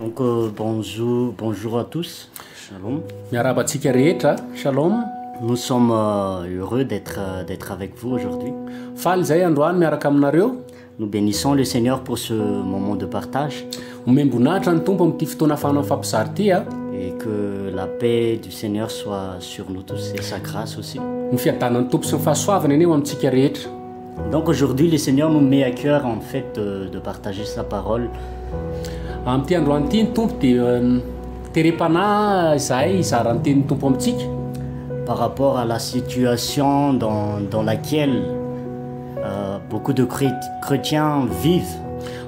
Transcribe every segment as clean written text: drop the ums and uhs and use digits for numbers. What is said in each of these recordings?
Donc bonjour, bonjour à tous. Shalom. Miarahaba antsika rehetra. Shalom. Nous sommes heureux d'être d'être avec vous aujourd'hui. Faly izay androany miaraka aminareo. Nous bénissons le Seigneur pour ce moment de partage. Omem-boninahitra ny Tompo amin'ity fotoana ahafahana mifampizara ity a. Et que la paix du Seigneur soit sur nous tous et sa grâce aussi. Ny fiadanan'ny Tompo sy ny fahasoavany anie ho amintsika rehetra. Donc aujourd'hui, le Seigneur nous met à cœur en fait de, de partager sa parole. Amin'ity androany ity ny Tompo dia terem-panahy izahay hizara ny tenin'ny Tompo amintsika. Par rapport à la situation dans, dans laquelle euh, beaucoup de chrétiens vivent.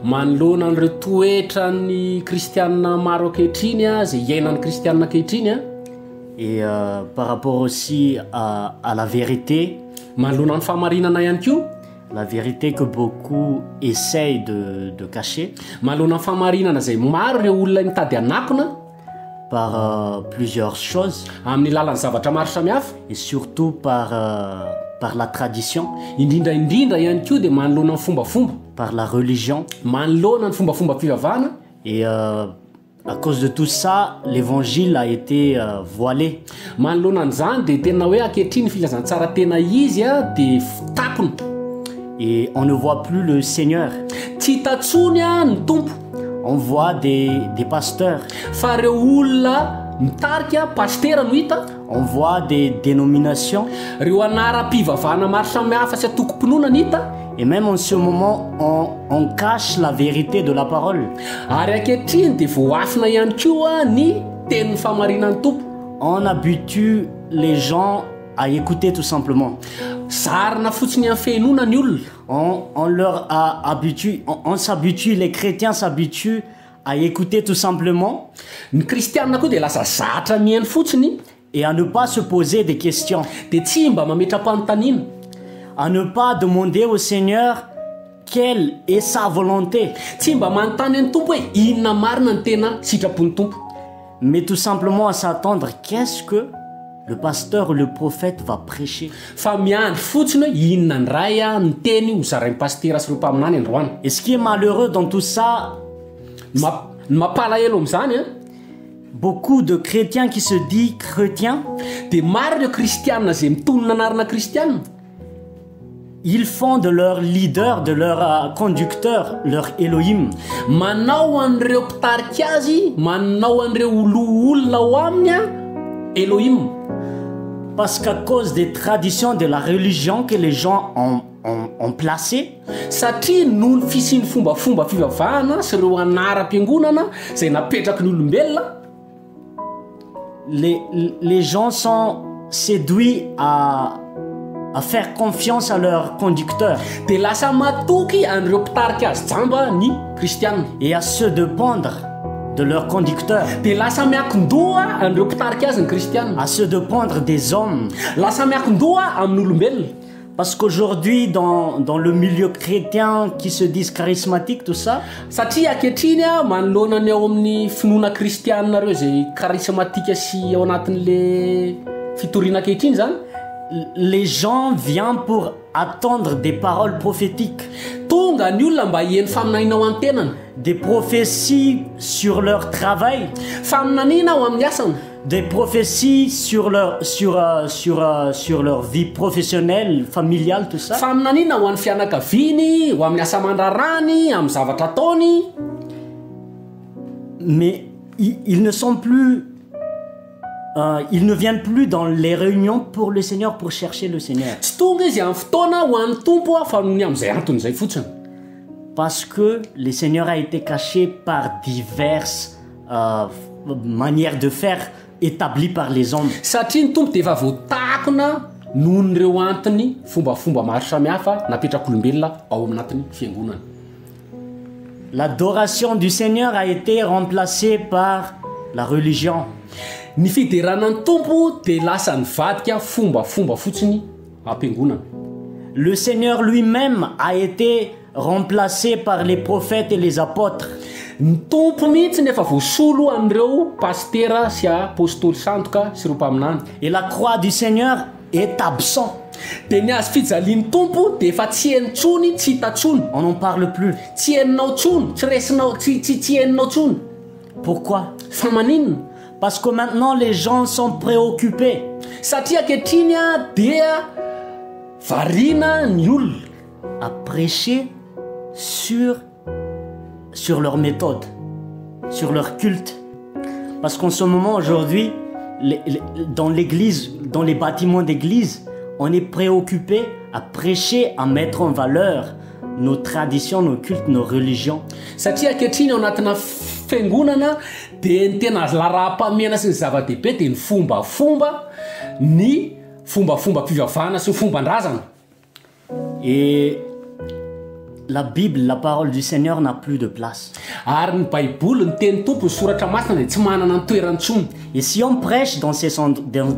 Manoloana an'ireo toetran'ny kristianina maro ankehitriny izay iainan'ny kristianina ankehitriny. Et euh, par rapport aussi à, à la vérité. Manoloana ny fahamarinana ihany koa. La vérité que beaucoup essayent de, de cacher. Manoloana ny fahamarinana izay maro ireo olona mitady hanakona. Par euh, plusieurs choses. Amin'ny lalan'ny zavatra maro samihafa. Et surtout par, euh, par la tradition. Indrindra indrindra ihany koa dia manoloana ny fombafomba. Par la religion. Manoloana ny fombafomba-pivavahana. Et euh, à cause de tout ça, l'évangile a été euh, voilé. Manoloana an'izany dia tena hoe ankehitriny ny filazantsara tena izy a dia takona. Et on ne voit plus le Seigneur. Tsy hita intsony a ny Tompo. On voit des, des pasteurs. Fa ireo olona mitarika, pasitera no hita. On voit des dénominations. Ireo anaram-pivavahana maro samihafa sy antokom-pinoana no hita. Et même en ce moment, on, on cache la vérité de la parole. Ary ankehitriny dia voafina ihany koa ny tenin'ny fahamarinan'ny Tompo. On habitue les gens à écouter tout simplement. Zarina fotsiny amin'ny fihenoana ny olona. On, on leur a habitué, on, on s'habitue, les chrétiens s'habituent à écouter tout simplement. Ny kristianina koa dia lasa zatra mihaino fotsiny. Et à ne pas se poser des questions. Dia tsy mba mametra-panontaniana. À ne pas demander au Seigneur quelle est sa volonté. Tsy mba manontany an'ny Tompo hoe inona marina ny tena sitrapon'ny Tompo. Mais tout simplement à s'attendre qu'est-ce que le pasteur ou le prophète va prêcher. Fa miandry fotsiny hoe inona indray ny teny ho zarain'ny pasitera sy ireo mpaminany androany. Et ce qui est malheureux dans tout ça, Ny mamp- ny mampalahelo amin'izany an, beaucoup de chrétiens qui se disent chrétiens, dia maro ireo kristiana izay mitonona anarana kristiana, ils font de leur leader, de leur euh, conducteur, leur Elohim. Manao an'ireo mpitarika azy, manao an'ireo loholona ao aminy an, Elohim. Parce qu'à cause des traditions de la religion que les gens ont, ont, ont placées, Satria noho ny fisian'ny fombafomba fivavahana sy ireo anaram-piangonana izay napetraky ny olombelona, les, les gens sont séduits à, à faire confiance à leur conducteur. Dia lasa matoky an'ireo mpitarika azy jamba ny kristiana. Et à se dépendre de leur conducteur. Dia lasa miankin-doha an'ireo mpitarika azy ny kristiana. À se dépendre des hommes. Lasa miankin-doha amin'olombelona. Parce qu'aujourd'hui, dans, dans le milieu chrétien qui se disent charismatique, tout ça. Satria ankehitriny manoloana ny ao amin'ny finoana kristianina ireo izay charismatique sy ao anatin'le fitoriana ankehitriny izany. Les gens viennent pour attendre des paroles prophétiques. Tonga ny olona mba hiheno faminaniana ho an'ny tenany. Des prophéties sur leur travail. Faminaniana ho amin'ny asany. Des prophéties sur leur sur sur sur leur vie professionnelle, familiale, tout ça. Faminaniana ho an'ny fianakaviany, ho amin'ny asa aman-draharahany, amin'ny zavatra ataony. Mais ils ne sont plus euh, ils ne viennent plus dans les réunions pour le Seigneur, pour chercher le Seigneur. Tsy tonga izy amin'ny fotoana ho an'ny Tompo fa noho ny amin'izay antony izay fotsiny. Parce que le Seigneur a été caché par diverses euh, manières de faire établies par les hommes. Satria ny Tompo dia efa voatakona nohon'ireo antony fombafomba maro samihafa napetrak'olombelona ao anatin'ny fiangonana. L'adoration du Seigneur a été remplacée par la religion. Ny fiderana ny Tompo dia lasa nivadika fombafomba fotsiny am-piangonana. Le Seigneur lui-même a été remplacé par les prophètes et les apôtres. Ny Tompo mihitsy no efa voasolo an'ireo pasitera sy apostoly sandoka sy ireo mpaminany. Et la croix du Seigneur est absent. Dia ny hazo fijalian'ny Tompo dia efa tsy heno intsony, tsy hita intsony. On n'en parle plus. Tsy henonao intsony, tsy resinao, tsy, tsy, tsy henonao intsony. Pourquoi? Fa maninona? Parce que maintenant les gens sont préoccupés. Satria ankehitriny dia variana ny olona. À prêcher sur sur leur méthode, sur leur culte. Parce qu'en ce moment aujourd'hui, dans l'église, dans les bâtiments d'église, on est préoccupé à prêcher, à mettre en valeur nos traditions, nos cultes, nos religions. Satria ankehitriny ao anatina fiangonana dia ny tena laharam-pahamehana sy ny zava-dehibe dia ny fombafomba, ny fombafombam-pivavahana sy ny fomban-drazana. Et la Bible, la parole du Seigneur n'a plus de place. Ary ny Baiboly, ny tenin'ny Tompo, ny soratra masina dia tsy manana ny toerany intsony. Et si on prêche dans ces,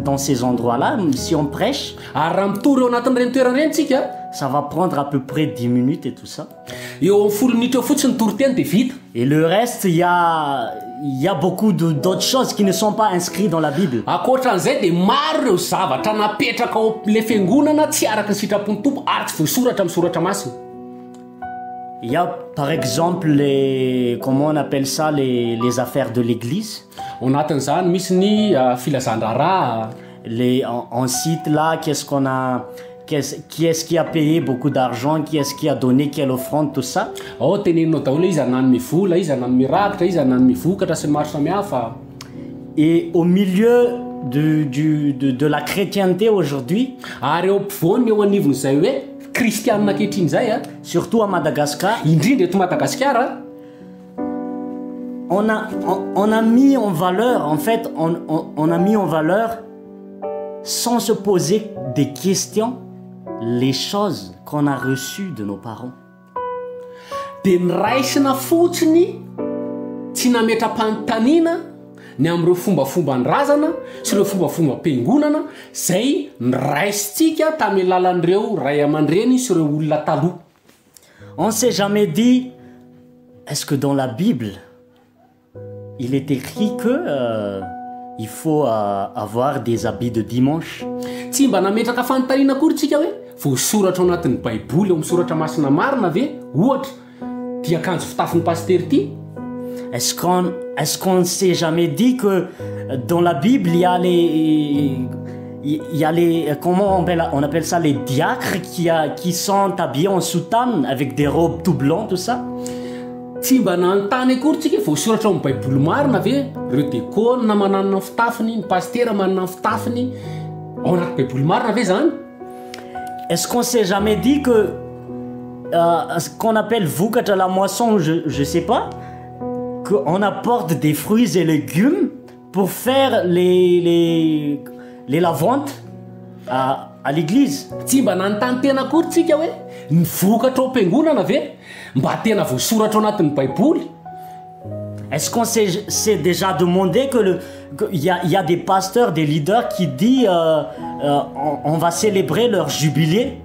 dans ces endroits-là, si on prêche, Ary raha mitory ao anatin'ireny toerana ireny tsika, ça va prendre à peu près 10 minutes et tout ça. Eo amin'ny 10 minitra eo fotsiny ny toriteny dia vita. Et le reste, il y a beaucoup d'autres choses qui ne sont pas inscrites dans la Bible. Ankoatran'izay dia maro ireo zavatra napetraka ao le fiangonana tsy araka ny sitrapon'ny Tompo ary tsy voasoratra amin'ny soratra masina. Il y a par exemple les, comment on appelle ça, les affaires de l'église. Ao anatin'izany misy ny filazan-draharaha. On cite là, qu'est-ce qu'on a, qui est-ce qui a payé beaucoup d'argent, qui est-ce qui a donné quelle offrande, tout ça. Ao teneninao daholo hoe iza nanome vola, iza nanome rakitra, iza nanome vokatra sy ny maro samihafa. Et au milieu de la chrétienté aujourd'hui, Ary eo ampovoany eo anivon'izay hoe kristianina ankehitriny zay a, surtout à Madagascar, indrindra eto Madagasikara, on a mis en valeur, en fait, on a mis en valeur, sans se poser des questions, les choses qu'on a reçues de nos parents. De noraisina fotsiny tsy nametra-panontaniana ny am'ireo fombafomba ny razana sy ireo fombafomba-piangonana zay noraisitsika tamin'ny alalan'ireo ray aman-dreny sy ireo olona taloha. On s'est jamais dit, est-ce que dans la Bible, il est écrit que il faut avoir des habits de dimanche? Tsy mba nametraka fanontaniana akory tsika hoe voasoratra ao anatin'ny Baiboly, eo amin'ny soratra masina marina ve ohatra ty akanjo fitafin'ny pastery ty? Est-ce qu'on s'est jamais dit que dans la Bible, il y a les, comment on appelle ça, les diacres qui sont habillés en soutane avec des robes tout blancs, tout ça? Tsy mba nanontany akory tsika hoe voasoratra ao amin'ny Baiboly marina ve reo dekona mananona ny fitafiny, ny pastera manana ny fitafiny, ao anaty Baiboly marina ve zany? Est-ce qu'on s'est jamais dit que ce qu'on appelle vokatra, la moisson, je sais pas, qu'on apporte des fruits et légumes pour faire les la vente à l'église? Tsy mba nanontany tena akory tsika hoe ny vokatra ao am-piangonana ve mba tena voasoratra ao anatin'ny Baiboly? Est-ce qu'on s'est déjà demandé que le, que il y a des pasteurs, des leaders qui disent on va célébrer leur jubilé?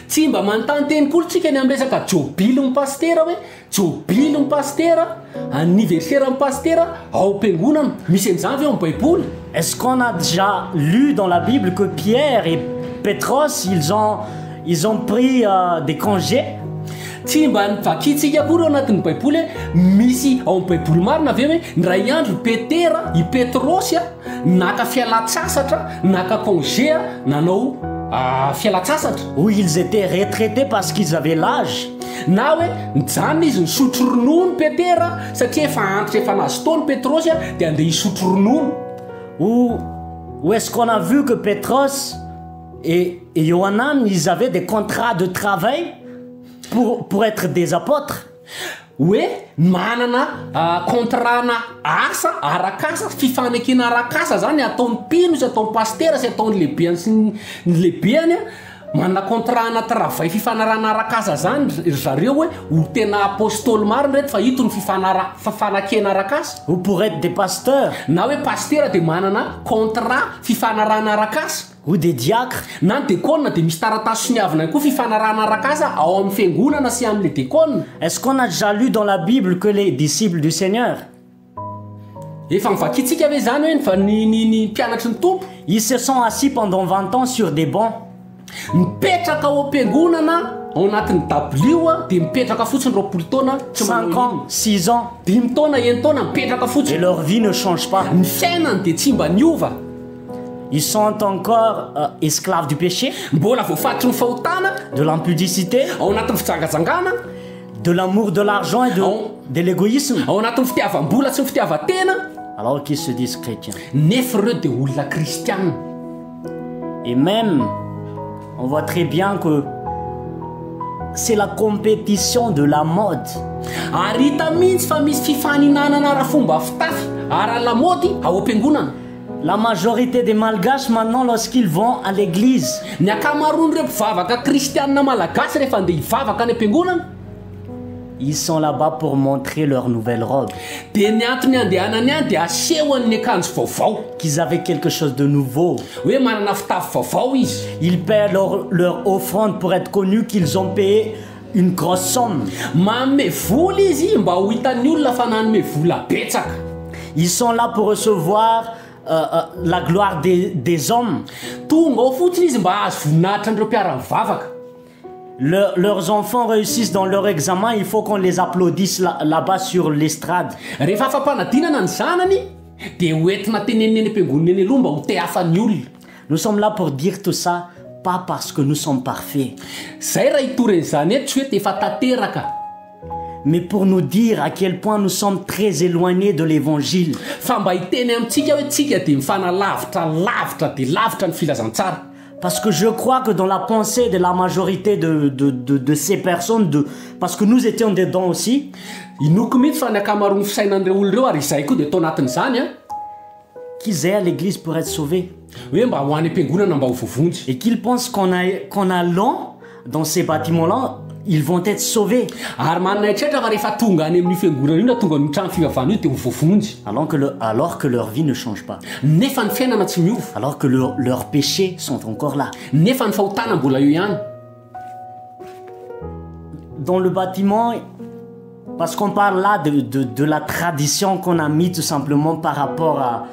Tsy mba manontany teny kory tsika ny amin'ny resaka jobily ny pastera, hoe jobily ny pastera, anniversaire ny pastera ao am-piangonana, misy an'izany ve ao amin'ny Baiboly? Est-ce qu'on a déjà lu dans la Bible que Pierre et Pétros, ils ont pris des congés? Tsy mba novakitsika akory ao anatin'ny Baiboly hoe misy ao amin'ny Baiboly marina ve hoe ny ray andro Petera i Petrosy a naka fialan-tsasatra, naka congé a, nanao fialan-tsasatra? Où ils étaient retraités parce qu'ils avaient l'âge? Na hoe nijanona izy nisotro ronono Petera satria efa antitra, efa nahazo taona Petrosy a de andeha hisotro ronono? Ou est-ce qu'on a vu que Pétros et Johanan, ils avaient des contrats de travail pour être des apôtres? Hoe manana contrat-na asa arakasa, fifanekena arakasa zany ataon'ny mpino sy ataon'ny pastera sy ataon'ny lehibeany sy ny lehibeany a manana contrat-na travail, fifanarahana arakasa zany ry zareo hoe ho tena apôstôly marina reto fa ito ny fifanakena arakasa. Ou pour être des pasteurs? Na hoe pastera de manana contrat fifanarahana arakasa. Ou des diacres? Na ny dekona de misy taratasy soniavina ihany koa fifanarahana arakasa ao amin'ny fiangonana sy amin'le dekona. Est-ce qu'on a déjà lu dans la Bible que les disciples du Seigneur, Efa novakitsika ve zany hoe fa ny mpianatry ny Tompo, ils se sont assis pendant 20 ans sur des bancs? Mipetraka ao am-piangonana Ao anatin'ny dabilio a dia mipetraka fotsiny 20 taona tsy 5 manao ans, inona. 6 ans, 5 taona, 6 taona mipetraka et fotsiny. leur vie ne change pas. Ny fiainany dia tsy mba niova. Ils sont encore esclaves du péché, Mbola voafatotry ny fahotana, de l'impudicité, ao anatin'ny fijangajangana, de l'amour de l'argent et Oh. de l'égoïsme, ao anatin'ny fitiavam-bola sy ny fitiavan-tena, alors qu'ils se disent chrétiens. Nefa ireo dia olona kristianina. Et même, on voit très bien que c'est la compétition de la mode. Ary hita mihitsy fa misy fifaninanana ara-fomba fitafy ara lamody ao am-piangonana. La majorité des Malgaches maintenant, lorsqu'ils vont à l'église, Ny ankamaroan'ireo mpivavaka kristianina malagasy rehefa andeha hivavaka any am-piangonana, ils sont là-bas pour montrer leur nouvelle robe, dia ny antony andehanany any dia asehony ny akanjo vaovao, qu'ils avaient quelque chose de nouveau. Hoe manana fitafy vaovao izy. Ils paient leur offrande pour être connus qu'ils ont payé une grosse somme. Manome vola izy mba ho hitan'ny olona fa nanome vola betsaka. Ils sont là pour recevoir la gloire des hommes. Tonga ao fotsiny izy mba hahazo voninahitra an'ireo mpiara-mivavaka. Leurs enfants réussissent dans leur examen, il faut qu'on les applaudisse là-bas sur l'estrade. Rehefa afa-panadinana ny zanany dia hoentina tenenina eny am-piangonana eny aloha mba ho tehafan'ny olona. Nous sommes là pour dire tout ça, pas parce que nous sommes parfaits, Zay raha hitory an'izany eto tsy hoe de efa tanteraka, mais pour nous dire à quel point nous sommes très éloignés de l'évangile. Fa mba hiteny amintsika hoe tsika dia mifanalavitra lavitra de lavitra ny filazantsara. Parce que je crois que dans la pensée de la majorité de ces personnes, parce que nous étions dedans aussi, Inoko mihitsy fa ny ankamaroan'ny fisainan'ireo olona ireo ary izay koa dia tao anatin'izany a, qu'ils aient à l'église pour être sauvés. Hoe mba ho any am-piangonana mba ho voavonjy. Et qu'ils pensent qu'en allant dans ces bâtiments-là, ils vont être sauvés. Ary manana eritreritra fa rehefa tonga any amin'ny fiangonana io na tonga amin'ny trano fivavahana io dia ho voavonjy. Alors que leur vie ne change pas. Nefa ny fiainana tsy miova. Alors que leurs péchés sont encore là. Nefa ny fahotana mbola eo ihany. Dans le bâtiment, parce qu'on parle là de la tradition qu'on a mis tout simplement par rapport,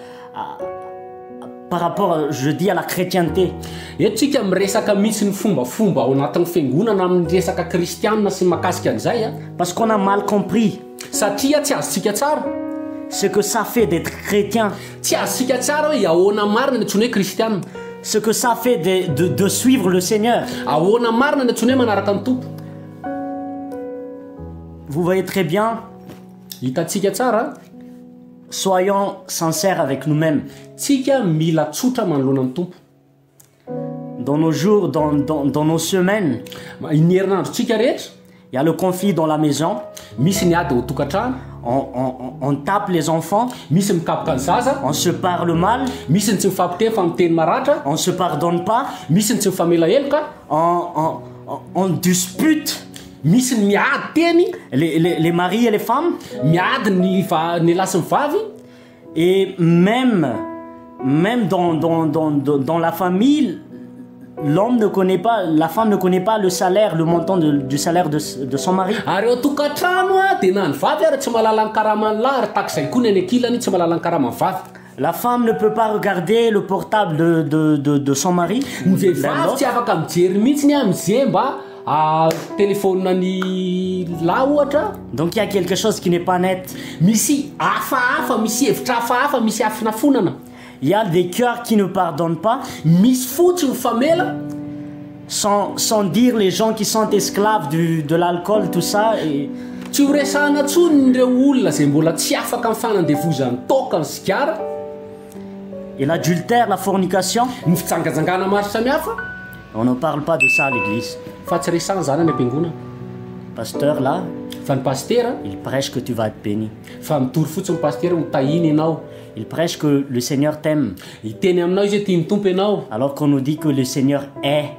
je dis, à la chrétienté. Eto tsika miresaka mihitsy ny fombafomba ao anatin'ny fiangonana amin'ny resaka kristianina sy mahakasika an'izay a. Parce qu'on a mal compris Satria tsy azontsika tsara ce que ça fait d'être chrétien, tsy azontsika tsara hoe ahoana marina ny antsoina hoe kristianina, ce que ça fait de suivre le Seigneur. Ahoana marina ny antsoina hoe manaraka ny Tompo. Vous voyez très bien, Hitantsika tsara, soyons sincères avec nous-mêmes. Tsika mila tsotra manoloana ny Tompo. Dans nos jours, dans nos semaines, Ny herinandrontsika rehetra, il y a le conflit dans la maison. Misy ny ady ao tokantrano. On tape les enfants. Misy mikapoka ny zaza. On se parle mal. Misy ny tsy mifampiteny fa miteny maratra. On se pardonne pas. Misy ny tsy mifamela heloka. On dispute. Misy ny miady teny. Les maris et les femmes. Miady ny ny lahy sy ny vavy. Et même dans la famille, l'homme ne connaît pas, la femme ne connaît pas le salaire, le montant du salaire de son mari. Ary eo tokantrano a dia na ny vavy ary tsy mahalala ny karaman'ny lahy ary tahak'izay koa ny any ankilany tsy mahalala ny karaman'ny vavy. La femme ne peut pas regarder le portable de son mari. Ny vehivavy tsy afaka mijery mihitsy ny am'izay mba telefona ny lahy ohatra. Donc il y a quelque chose qui n'est pas net. Misy hafahafa, misy hevitra hafahafa, misy afinafonana. Il y a des cœurs qui ne pardonnent pas. Misy fo tsy mifamela. Sans dire les gens qui sont esclaves de l'alcool, tout ça. Et Tsy ho resahana intsony ireo olona zay mbola tsy afaka amin'ny fanandevozany toaka ny sigara. Et l'adultère, la fornication. Ny fijangajangana maro samihafa. On ne parle pas de ça à l'église. Fa tsy resahana zany any am-piangonana. Pasteur là, Fa ny pastera, il prêche que tu vas être béni. Fa mitory fotsiny pastera ho tahiny ianao. Il prêche que le Seigneur t'aime. Hiteny aminao izy hoe tian'ny Tompo ianao. Alors qu'on nous dit que le Seigneur hait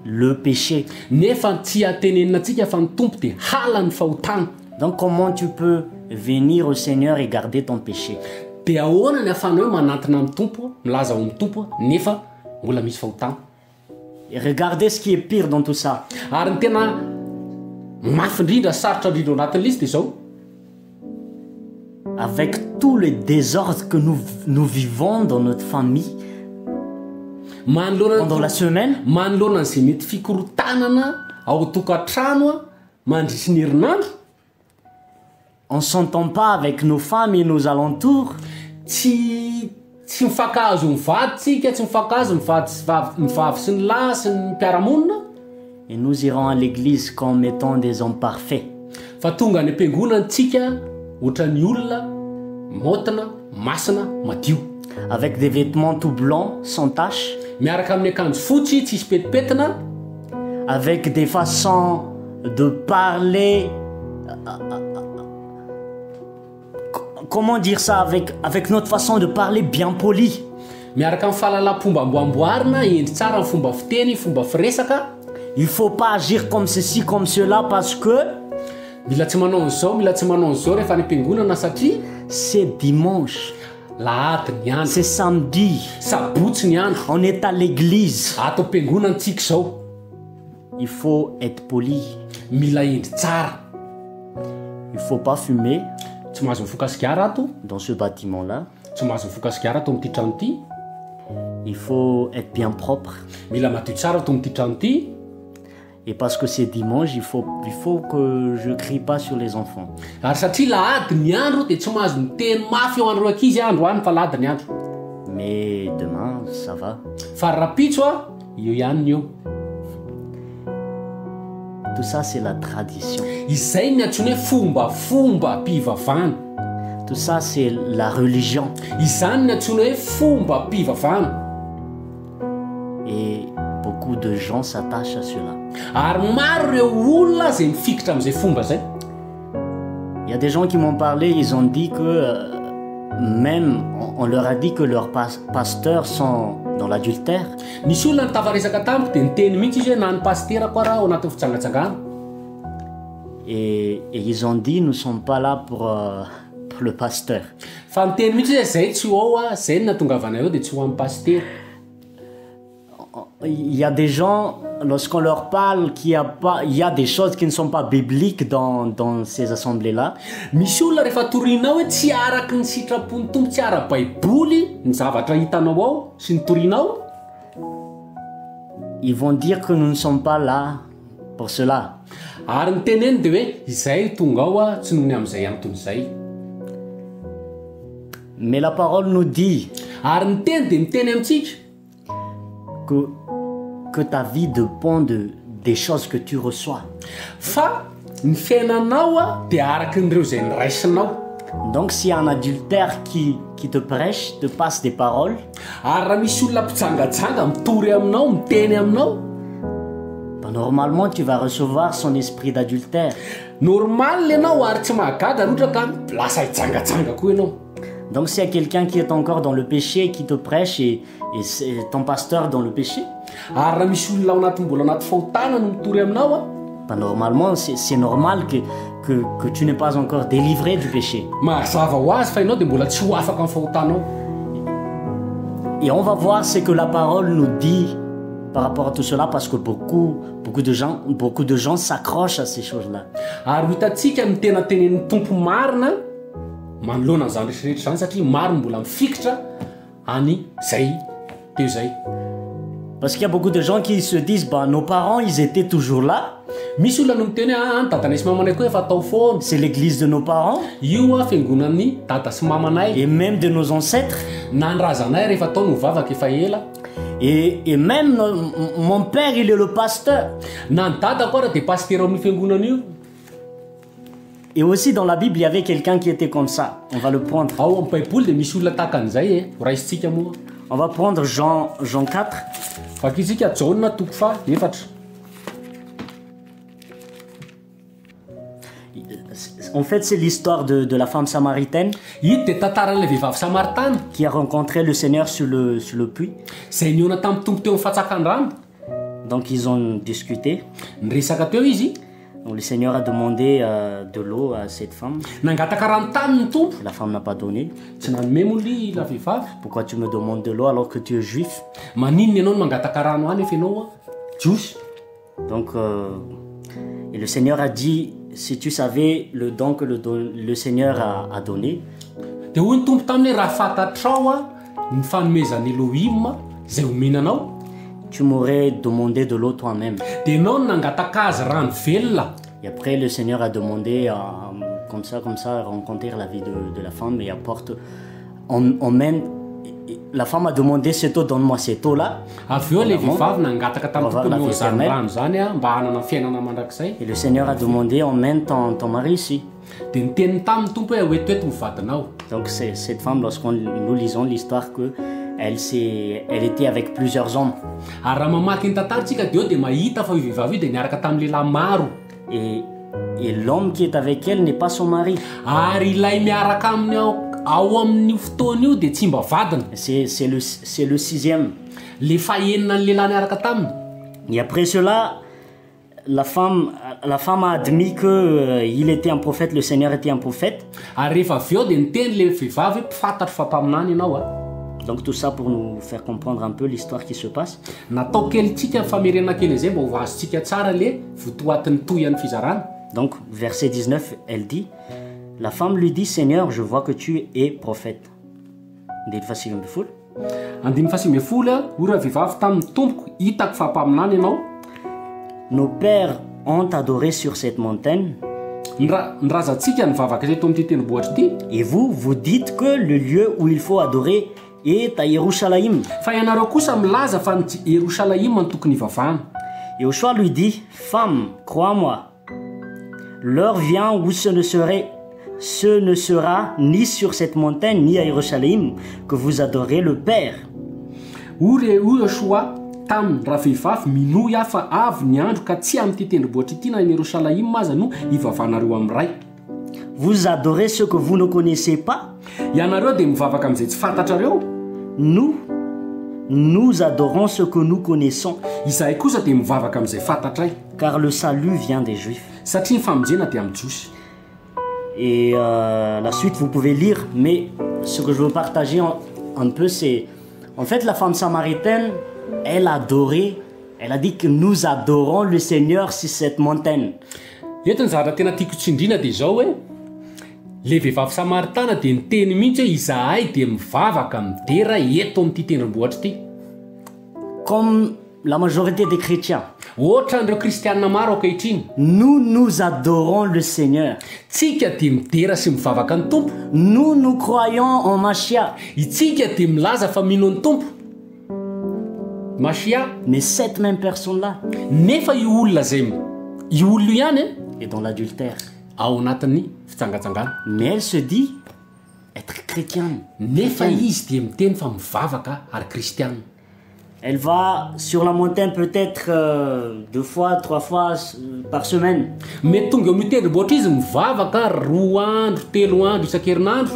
le péché. Nefa tsy atenenina antsika fa ny Tompo dia hala ny fahotana. Donc comment tu peux venir au Seigneur et garder ton péché? Dia ahoana ny ahafahanao hoe manantona amin'ny Tompo, milaza ao amin'ny Tompo nefa mbola misy fahotana? Et regardez ce qui est pire dans tout ça. Ary ny tena mafy indrindra, sarotra indrindra ao anatin'ilay izy dia zao. Avec tout le désordre que nous vivons dans notre famille Manoloana pendant la semaine, manoloana an'izay mety fikorotanana ao an-tokantrano a mandritry ny herinandro. On s'entend pas avec nos femmes et nos alentours. Tsy tsy mifankahazo mivady tsika, tsy mifankahazo ny vady sy vavy ny vavy sy ny lahy sy ny mpiara-monina. Et nous irons à l'église comme étant des hommes parfaits. Fa tonga any am-piangonana tsika ohatran'ny olona maotina, masina, madio. Avec des vêtements tout blancs, sans taches. Miaraka amin'ny akanjo fotsy tsisy petipetina. Avec des façons de parler comment dire ça avec avec notre façon de parler bien poli. Miaraka amin'ny fahalalam-pomba amboamboarina, hendry tsara ny fomba fiteny, fomba firesaka. Il faut pas agir comme ceci comme cela parce que. Mila tsy manao an'izao, mila tsy manao an'izao rehefa any am-piangonana satria. C'est dimanche. Lahady ny andro. C'est samedi. Sabotsy ny andro. On est à l'église. Ato am-piangonana tsika izao. Il faut être poli. Mila hendry tsara. Il faut pas fumer. Tsy mahazo mifoka sigara ato. Dans ce bâtiment là. Tsy mahazo mifoka sigara ato amin'ity trano ity. Il faut être bien propre. Mila madio tsara ato amin'ity trano ity. Et parce que c'est dimanche, il faut, il faut que je crie pas sur les enfants. Ary satria lahady ny andro dia tsy mahazo miteny mafy eo an'ireo ankizy aho androany fa lahady ny andro. Mais demain, ça va. Fa rahampitso a, eo ihany ny eo. Tout ça, c'est la tradition. Izay ny antsoina hoe fombafombam-pivavahana. Tout ça, c'est la religion. Izany ny antsoina hoe fombam-pivavahana. Et beaucoup de gens s'attachent à cela. Ary maro ireo olona izay mifikitra amin'izay fomba izay. Il y a des gens qui m'ont parlé, ils ont dit que même on leur a dit que leurs pasteurs sont dans l'adultère. Nisy olona nitafaresaka tamiko dia niteny mihitsy izy hoe na ny pasiterako ara ao anatin'ny fijangajangana. Et, et ils ont dit nous sommes pas là pour, pour le pasteur. Fa niteny mihitsy izy hoe zay tsy ho ao a, zay no nahatongavanay ao dia tsy ho an'ny pasitera. Il y a des gens, lorsqu'on leur parle qu'il y a pas, il y a des choses qui ne sont pas bibliques dans, dans ces assemblées-là. Misy olona rehefa torianao hoe tsy araky ny sitrapon'ny Tompo, tsy ara-baiboly ny zavatra hitanao ao sy ny torianao. Ils vont dire que nous ne sommes pas là pour cela. Ary ny teneny dia hoe izay tonga ao a, tsy noho ny amin'izay antony izay. Mais la parole nous dit. Ary ny teny dia miteny amintsika. Que que ta vie depend de des choses que tu reçois. Fa ny fiainanao a dia araky ny ireo izay noraisinao. Donc s'il y a un adultère qui qui te prêche, te passe des paroles. Ary raha misy olona mpijangajanga mitory aminao, miteny aminao. Bah normalement tu vas recevoir son esprit d'adultère. Normal ianao ary tsy mahagaga raha ohatra ka lasa hijangajanga koa ianao. Donc s'il y a quelqu'un qui est encore dans le péché qui te prêche et et c'est ton pasteur dans le péché. Ary raha misy olona ao anaty mbola anaty fahotana no mitory aminao a. Bah normalement c'est c'est normal que que que tu n'es pas encore délivré du péché. Mazava ho azy fa ianao dia mbola tsy ho afaka amin'ny fahotanao. Et on va voir ce que la parole nous dit par rapport à tout cela parce que beaucoup beaucoup de gens beaucoup de gens s'accrochent à ces choses là. Ary ho hitantsika ny tena tenenin'ny Tompo marina manoloana an'izany rehetra rehetra izany satria maro ny mbola mifikitra any zay teo zay. Parce qu'il y a beaucoup de gens qui se disent bah nos parents ils étaient toujours là. Misy olona no miteny hoe aa ny dadanay sy mamanay koa efa tao foana. C'est l'église de nos parents. Io a fiangonan'ny dada sy mamanay. Et même de nos ancêtres. Na ny razanay ary efa tao no nivavaka efa ela. Et et même mon père il est le pasteur. Na ny dadako ara dia pasitera ao amin'io fiangonana io. Et aussi dans la Bible il y avait quelqu'un qui était comme ça, on va le prendre. Ao amin'ny baiboly dia misy olona tahaka an'izay e, ho raisintsika moa. On va prendre Jean Jean 4. Vakintsika Jaona toko faha efatra. En fait c'est l'histoire de de la femme samaritaine. Ito dia tantaran'ilay vehivavy samaritana. Qui a rencontré le Seigneur sur le sur le puits. Izay nihaona tamin'ny Tompo teo amin'ny fatsakan-drano. Donc ils ont discuté. Niresaka teo izy. Donc le Seigneur a demandé de l'eau à cette femme. Nangataka rano taminy ny Tompo. La femme n'a pas donné. Tsy nanome moa ly la vehivavy. Pourquoi tu me demandes de l'eau alors que tu es juif? Maninona ianao no mangataka rano ahy nefa ianao jiosy? Donc et le Seigneur a dit si tu savais le don que le don le Seigneur a a donné. Dia hoy ny Tompo taminy hoe raha fantatrao ny fanomezan'i Elohim izay omena anao. Tu m'aurais demandé de l'eau toi-même. De ianao no nangataka azy rano velona. Et après, le Seigneur a demandé, à, comme ça, comme ça, rencontrer la vie de la femme et apporte, emmène. La femme a demandé cette eau, donne-moi cette eau-là. Avy eo le vehivavy nangataka tamin'ny Pour avoir Tompo la omeo vie zany éternelle. rano zany a mba hanana fiainana mandrakizay. Et le Seigneur a demandé, emmène ton mari ici. De niteniny tamin'ny Tompo hoe hoetoeto ny vadinao. Donc c'est cette femme, lorsqu'on nous lisons l'histoire, que elle était avec plusieurs hommes. Ary raha mamaky ny tantarantsika de eo de mahita fa io vehivavy io de niaraka tamin'ny lehilahy maro. Et l'homme qui est avec elle n'est pas son mari. Ary ilay miaraka aminy ao amin'io fotoana io de tsy mba vadiny. C'est le sixième. Le fahenina ny lehilahy niaraka taminy. Et après cela, la femme a admis que il était un prophète, le Seigneur était un prophète. Ary rehefa avy eo de niteny le vehivavy hoe mpifantatro fa mpaminany ianao a. Donc tout ça pour nous faire comprendre un peu l'histoire qui se passe. Natao kely tsika famerenana kely izay mba ho azontsika tsara le votoatin'ny toy an'ny fizarana. Donc verset 19, elle dit, la femme lui dit, Seigneur, je vois que tu es prophète. Andininy faha-19. Andininy faha-19 a, hoy raha vehivavy tamin'ny tompoko, hitako fa mpaminany ianao. Nos pères ont adoré sur cette montagne. Ny razantsika nivavaka teto amin'ity tendrombohitra ity. Et vous, vous dites que le lieu où il faut adorer est à Jérusalem. Fa ianareo kosa milaza fa ny Jérusalem no tokony hivavahana. Yeshua lui dit, femme, crois-moi, l'heure vient où ce ne sera ni sur cette montagne ni à Jérusalem que vous adorez le Père. Hoy Yeshua taminy, raha vehivavy, minoa aho fa avy ny andro ka tsy amin'ity tendrombohitra ity na Jérusalem aza no hivavahanareo amin'ny Ray. Vous adorez ce que vous ne connaissez pas. Ianareo dia mivavaka amin'izay tsy fantatrareo. Nous, nous adorons ce que nous connaissons. Izahay kosa dia mivavaka amin'izay fantatray. Car le salut vient des Juifs. Satria ny famonjena dia amin'ny Jiosy. Et la suite, vous pouvez lire, mais ce que je veux partager un peu, c'est... En fait, la femme samaritaine, elle adorait, elle a dit que nous adorons le Seigneur sur cette montagne. Eto ny zavatra tena tiako tsindrina dia izao hoe, le vehivavy samaritana dia niteny mihitsy hoe izahay dia mivavaka midera eto amin'ity tendrombohitra ity. Comme la majorité des chrétiens. Ohatran'ireo kristianina maro ankehitriny. Nous, nous adorons le Seigneur. Tsika dia midera sy mivavaka ny Tompo. Nous, nous croyons en Mashiach. Itsika dia milaza fa mino ny Tompo. Mashiach. Mais cette même personne-là. Nefa io olona zay io olona io ihany, eh? Est dans l'adultère. Ao anatin'ny fitsangatsangana. Mais elle se dit être chrétienne. Nefa Chrétienne. izy dia miteny fa mivavaka ary kristiana. Elle va sur la montagne peut-être 2 fois, 3 fois par semaine. Mety tonga eo amin'ny tendrombohitra izy mivavaka 2 andro, 3 andro isan-kerinandro.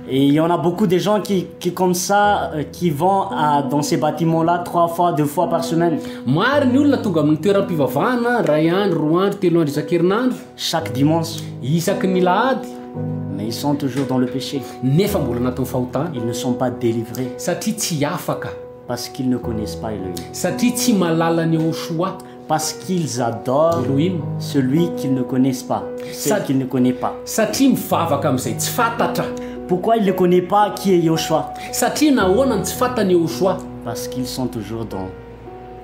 Et il y en a beaucoup de gens qui comme ça, qui vont dans ces bâtiments-là 3 fois, 2 fois par semaine. Maro ny olona tonga amin'ny toeram-pivavahana, 1 andro, 2 andro, 3 andro isan-kerinandro. Chaque dimanche. Isaky ny lahady. Mais ils sont toujours dans le péché. Nefa mbola anatin'ny fahotana. Ils ne sont pas délivrés. Satria tsy afaka. Parce qu'ils ne connaissent pas Elohim. Satria tsy mahalala ny Yeshua. Parce qu'ils adorent Elohim. celui qu'ils ne connaissent pas, celui qu'ils ne connaissent pas. Satria mivavaka amin'izay tsy fantatra. Pourquoi ils ne connaissent pas qui est Yeshua? Satria nahoana ny tsy fantany Yeshua? Parce qu'ils sont toujours dans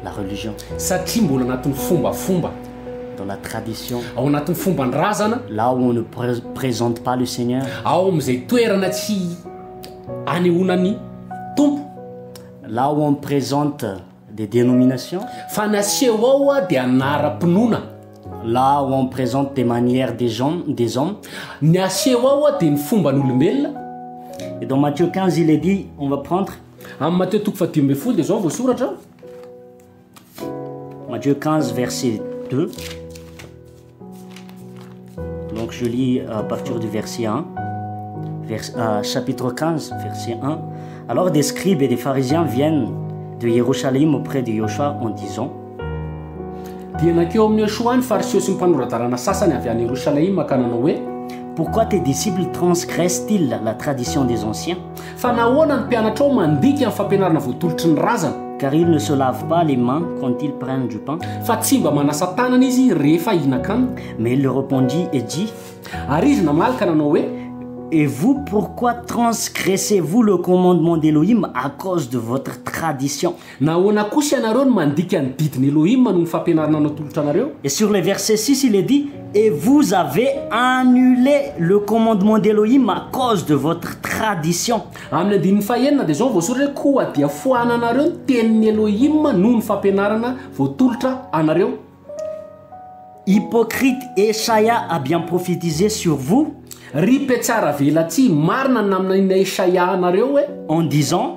la religion. Satria mbola anatin'ny fombafomba. Dans la tradition. Ao anatin'ny fomban-drazana. Là où on ne présente pas le Seigneur. Ao amin'izay toerana tsy anehoana ny Tompo. Là où on présente des dénominations. Fa naseho ao a dia anaram-pinoana. Là où on présente des manières des gens, des hommes. Ny aseho ao a dia ny fomban'olombelona. Et dans Matthieu 15, il est dit, on va prendre. Amin'ny Matthieu toko faha-15 dia zao voasoratra. Matthieu 15, verset 2. Donc je lis à partir du verset 1. Chapitre 15, verset 1. Alors des scribes et des pharisiens viennent de Jérusalem auprès de Yeshua en disant: Dia nankeo amin'ny Yeshua ny fariseo sy ny mpanora-dalàna sasany avy any Yerosalema ka nanao hoe: Pourquoi tes disciples transgressent-ils la tradition des anciens? Fa nahoana ny mpianatrao mandika ny fampianarana voatolotry ny razana? Car ils ne se lavent pas les mains quand ils prennent du pain. Fa tsy mba manasa tanana izy rehefa hihinan-kanina. Mais il leur répondit et dit: Ary izy namaly ka nanao hoe: Et vous, pourquoi transgressez-vous le commandement d'Élohim à cause de votre tradition? Nahoana kosa ianareo no mandika ny didin'i Elohim noho ny fampianarana natolotra anareo? Et sur le verset 6, il est dit, Et vous avez annulé le commandement d'Élohim à cause de votre tradition. Amin'ny andininy fahenina dia izao no voasoratra hoe, Koa dia foananareo ny tenin'i Elohim noho ny fampianarana voatolotra anareo. Hypocrite, Esaia a bien prophétisé sur vous. Ry mpihatsaravelatsihy, marina ny naminaniana Esaia anareo hoe. En disant,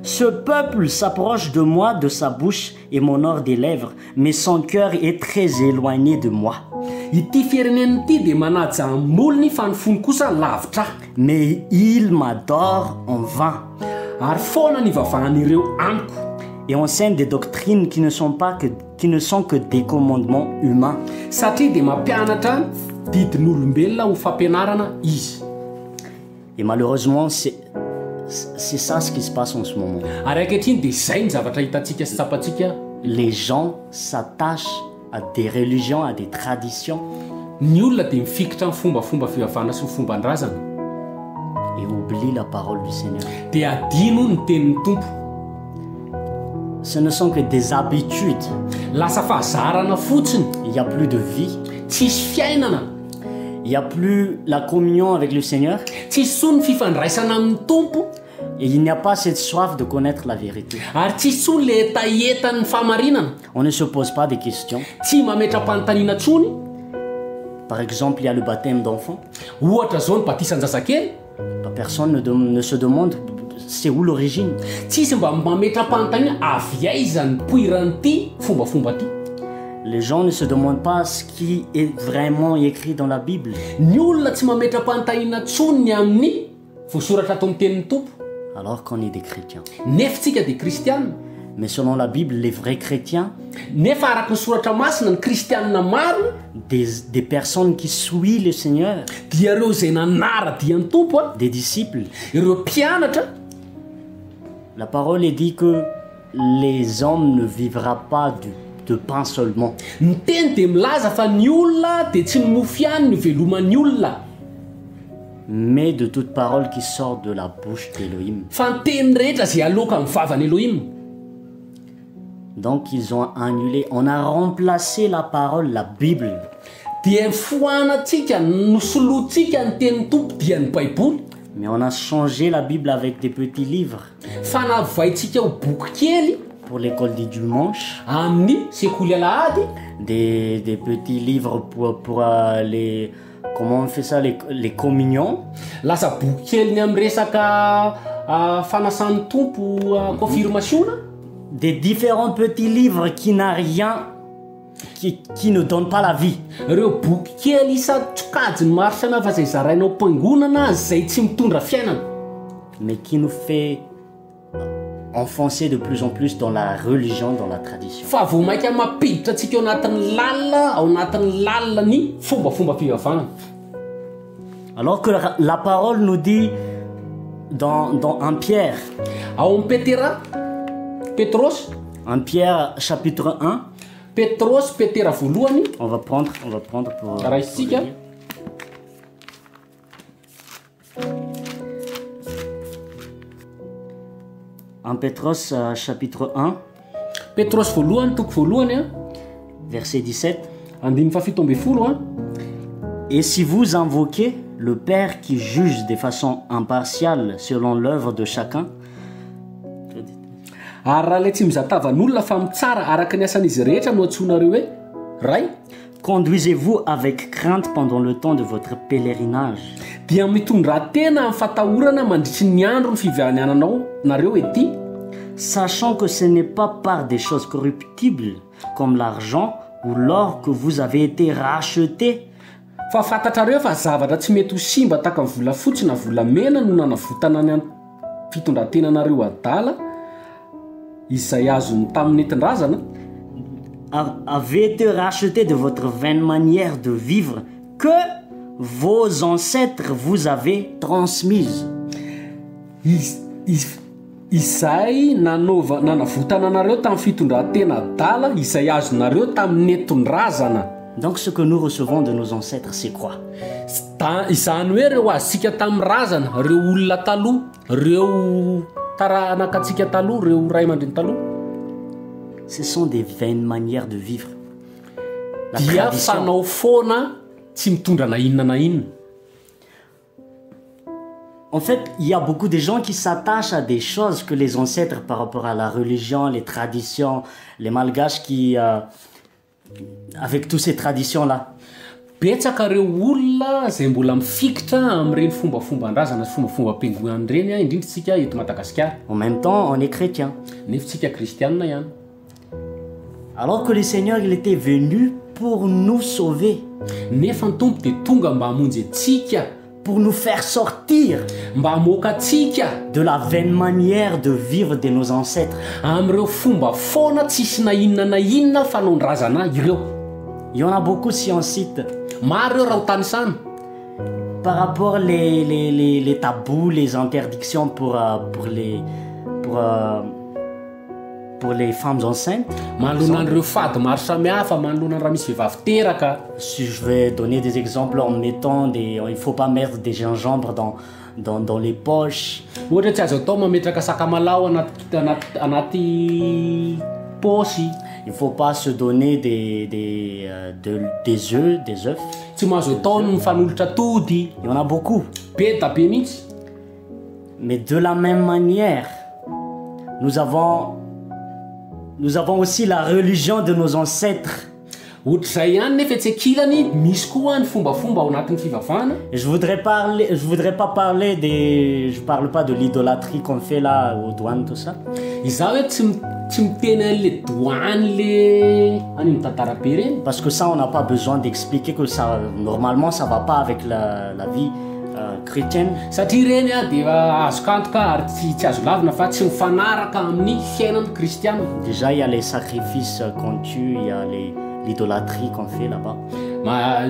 Ce peuple s'approche de moi de sa bouche et m'honore des lèvres, mais son cœur est très éloigné de moi. Ity firenena ity dia manaja am-molony fa ny fony kosa lavitra ahy. Mais ils m'adorent en vain. Ary foana ny ivavahan'ireo amiko. Et enseignent des doctrines qui ne sont pas que qui ne sont que des commandements humains. Satria dia mampianatra didin'olombelona ho fampianarana izy. Et malheureusement, c'est c'est ça ce qui se passe en ce moment. Ary ankehitriny dia izay ny zavatra hitantsika sy tsapantsika. Les gens s'attachent à des religions, à des traditions. Ny olona dia mifikitra amin'ny fombafomba fivavahana sy ny fomban-drazana. Et oublient la parole du Seigneur. Dia adino ny tenin'ny Tompo. Ce ne sont que des habitudes. Lasa fahazarana fotsiny. Il n'y a plus de vie. Tsisy fiainana. Il n'y a plus la communion avec le Seigneur. Tsisy intsony ny fifandraisana amin'ny Tompo. Et il n'y a pas cette soif de connaître la vérité. Ary tsisy intsony le hetahetan'ny fahamarinana. On ne se pose pas des questions. Tsy mametra-panontaniana intsony. Par exemple, il y a le baptême d'enfant. Ohatra zao ny batisan-jazakely. Personne ne, ne se demande c'est où l'origine. Tsisy mba mametra-panontaniana avy aiza nipoiran'ity fombafomba ty. Les gens ne se demandent pas ce qui est vraiment écrit dans la Bible. Ny olona tsy mametra-panontaniana intsony ny amin'ny voasoratra ato amin'ny tenin'ny Tompo. Alors qu'on est des chrétiens. Nefa tsika dia kristiana. Mais selon la Bible, les vrais chrétiens, Nefa araka ny soratra masina, ny kristiana marina, des, des personnes qui suivent le Seigneur, dia ireo izay nanara-dia ny Tompo, a, des disciples, ireo mpianatra. La parole est dit que les hommes ne vivra pas du, de pain seulement. Ny teny dia milaza fa ny olona dia tsy ny mofo ihany no iveloman'ny olona. Mais de toute parole qui sort de la bouche d'Elohim. Fa ny teny rehetra izay aloaka amin'ny vavan'i Elohim. Donc ils ont annulé, on a remplacé la parole, la Bible. Dia nofoanantsika, nosoloantsika ny tenin'ny Tompo dia ny Baiboly. Mais on a changé la Bible avec des petits livres. Fa navoaintsika ho boky kely. Pour l'école du dimanche. Amin'ny sekoly alahady. Des, des petits livres pour, pour les Comment on fait ça les, les communions? Lasa boky kely ny amin'ny resaka fanasan'ny Tompo confirmation-na. Des différents petits livres qui n'a rien qui, qui ne donne pas la vie. Ireo boky kely isan-tsokajiny maro samihafa izay zaraina ao am-piangonana izay tsy mitondra fiainana. Mais qui nous fait enfoncer de plus en plus dans la religion, dans la tradition. Fa vao mainka mampiditra antsika ao anatin'ny lalina, ao anatin'ny lalina ny fombafomba fivavahana. Alors que la parole nous dit dans, dans 1 Pierre. Ao amin'ny Petera, Petros. 1 Pierre chapitre 1. Petros, Petera voalohany. On va prendre, on va prendre pour. Raisitsika. 1 Petros chapitre 1. Petros voalohany toko voalohany a. Verset 17. Andininy fahafito ambin'ny folo a. Et si vous invoquez le Père qui juge de façon impartiale selon l'œuvre de chacun, Ary raha ilay tsy mizaha tavan'olona fa mitsara araka ny asan'izy rehetra no antsoinareo hoe Ray, Conduisez-vous avec crainte pendant le temps de votre pèlerinage. Dia mitondrà tena amin'ny fatahorana mandritry ny andro ny fivianiananao nareo ety. Sachant que ce n'est pas par des choses corruptibles comme l'argent ou l'or que vous avez été rachetés. Fa fantatrareo fa zavatra tsy mety ho simba tahaka ny volafotsy na volamena no nanavotana ny fitondran-tenanareo adala izay azony tamin'ny nentin-drazana. Avez été rachetés de votre vaine manière de vivre que vos ancêtres vous avaient transmise. Izay nanova, nanavotana anareo tamin'ny fitondran-tena adala izay azonareo tamin'ny nentin-drazana. Donc ce que nous recevons de nos ancêtres, c'est quoi? Da izany hoe reo azontsika tamin'ny razana, reo olona taloha, reo taranaka antsika taloha, reo ray aman-dreny taloha. Ce sont des vaines manières de vivre. La Dia tradition. fanao foana tsy mitondra na inona na inona. En fait, il y a beaucoup de gens qui s'attachent à des choses que les ancêtres, par rapport à la religion, les traditions, les Malgaches qui, avec toutes ces traditions-là. Betsaka reo olona zay mbola mifikitra amin'ireny fombafomban-drazana sy fombafomba-piangonana ireny a, indrindra tsika eto Madagasikara. En même temps, on est chrétien. Nefa tsika kristianina ihany. Alors que le Seigneur, il était venu pour nous sauver, Nefa ny Tompo dia tonga mba hamonjy antsika, pour nous faire sortir mba hamoaka antsika de la vaine manière de vivre de nos ancêtres. amin'ireo fomba foana tsisy na inona na inona fanaon-drazana ireo. Il y en a beaucoup si on cite. Maro ireo raha ho tanisana. Par rapport les tabous, les interdictions pour les femmes enceintes. Manoloana an'ireo fady maro samihafa, manoloana raha misy vehivavy teraka. Si je vais donner des exemples en mettant des, il faut pas mettre des gingembre dans les poches. Ohatra tsy azo atao mametraka sakamalao anaty paosy. Il faut pas se donner des œufs, des œufs. Tsy mahazo atao ny mifanolotra atody. Il y en a beaucoup. Be da be mihitsy. Mais de la même manière, nous avons aussi la religion de nos ancêtres. Ohatr'izay ihany nefa etsy ankilany misy koa ny fombafomba ao anatin'ny fivavahana. Et je voudrais parler, je voudrais pas parler des, je parle pas de l'idolâtrie qu'on fait là aux douanes, tout ça. Izaho hoe tsy miteny an'le douane le any amin'ny tantara be reny. Parce que ça, on n'a pas besoin d'expliquer que ça, normalement, ça va pas avec la vie chrétienne. Satria reny a dia azo kantoka ary tsy azo lavina fa tsy mifanaraka amin'ny fiainana kristiana. Déjà, il y a les sacrifices qu'on tue, il y a l'idolâtrie qu'on fait là-bas. Ma,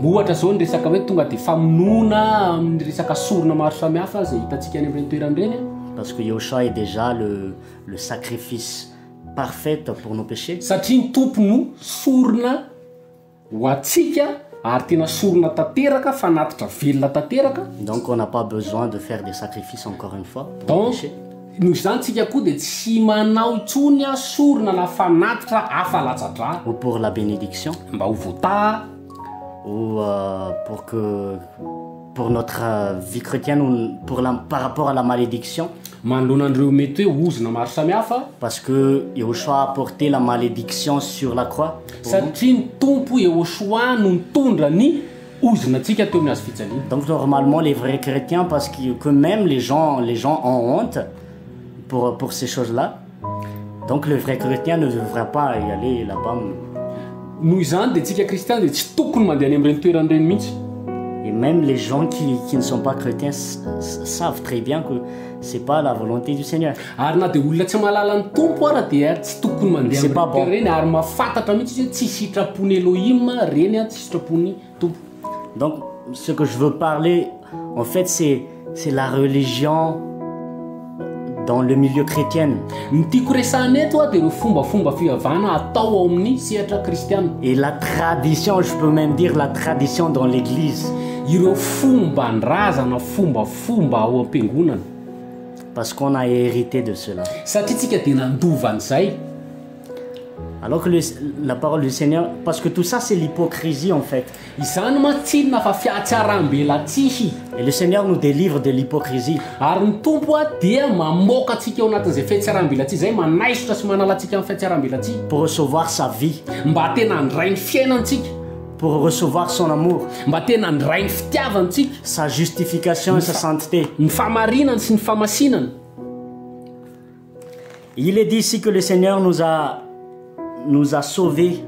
ohatra zao ny resaka hoe tonga de famonoana amin'ny resaka sorona maro samihafa zay hitantsika any amin'ireny toerana ireny a. Parce que Yahusha est déjà le sacrifice parfait pour nos péchés. Satria ny Tompo no sorona ho antsika ary tena sorona tanteraka, fanatitra velona tanteraka. Donc on n'a pas besoin de faire des sacrifices encore une fois pour nos Donc, péchés. noho izany tsika koa dia tsy manao intsony a sorona na fanatitra hafa latsa-drà. Ou pour la bénédiction. Mba ho voataha. Ou pour notre vie chrétienne ou par rapport à la malédiction. Manoloana an'ireo mety hoe ozona maro samihafa. Parce que Yahushua a porté la malédiction sur la croix pour nous. Satria ny Tompo Yahushua no nitondra ny ozona antsika teo amin'ny hazo fijaliana. Donc normalement les vrais chrétiens, parce que même les gens ont honte pour ces choses-là. Donc le vrai chrétien ne devrait pas y aller là-bas. Noho izany dia tsika kristiana dia tsy tokony mandeha any amin'ireny toerana ireny mihitsy. Et même les gens qui ne sont pas chrétiens savent très bien que c'est pas la volonté du Seigneur. Ary na dia olona tsy mahalala ny Tompo ara dia tsy tokony mandeha C'est pas amin'ireny bon. toerana ireny ary mahafantatra mihitsy izy hoe tsy sitrapon'ny Elohim reny a, tsy sitrapon'ny Tompo. Donc ce que je veux parler, en fait, c'est la religion dans le milieu chrétien. Ny tiako resahana eto a dia ireo fombafomba fivavahana atao ao amin'ny sehatra kristiana. Et la tradition, je peux même dire la tradition dans l'église. Ireo fomban-drazana, fombafomba ao am-piangonana. Parce qu'on a hérité de cela. Satria tsika dia nandova an'izay. Alors que la parole du Seigneur, parce que tout ça c'est l'hypocrisie en fait. Izany mantsy fa fiatsaram-belatsihy. Et le Seigneur nous délivre de l'hypocrisie. Ary ny Tompo a dia mamoaka antsika ao anatin'izay fiatsaram-belatsihy izay, manaisotra sy manala antsika amin'ny fiatsaram-belatsihy. Pour recevoir sa vie. Mba tena handray ny fiainantsika. Pour recevoir son amour. Mba tena handray ny fitiavantsika. Sa justification et sa sainteté. Ny fahamarinany sy ny fahamasinany. Il est dit ici que le Seigneur nous a sauvés,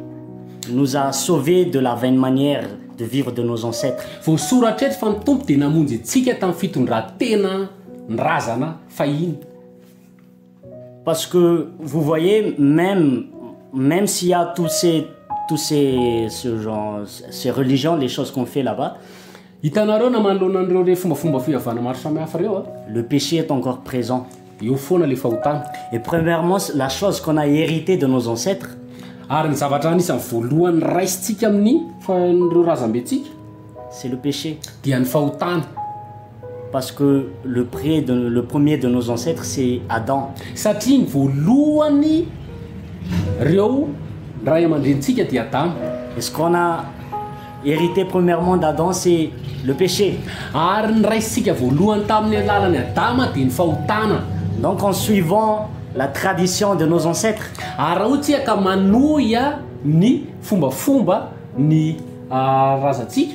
nous a sauvés de la vaine manière de vivre de nos ancêtres. Voasoratra eto fa ny Tompo dia namonjy antsika tamin'ny fitondran-tena ny razana fahiny. Parce que vous voyez, même s'il y a tous ces, tous ces, ce genre, ces religions, les choses qu'on fait là-bas, Hitanareo na manoloana an'ireo re fombafomba fivavahana maro samihafa ireo a. Le péché est encore présent. Eo foana le fahotana. Et premièrement, la chose qu'on a héritée de nos ancêtres, Ary ny zavatra anisan'ny voalohany raisintsika amin'ny ireo razambentsika c'est le péché. Dia ny fahotana. Parce que le, pré de, le premier de nos ancêtres, c'est Adam. Satria ny voalohany reo ray aman-drenintsika dia Adama. Et ce qu'on a hérité premièrement d'Adam, c'est le péché. Ary ny raisintsika voalohany tamin'ny alalan'ny Adama dia ny fahotana. Donc en suivant la tradition de nos ancêtres, Ary raha ohatsika ka manohy a ny fombafomba ny razantsika,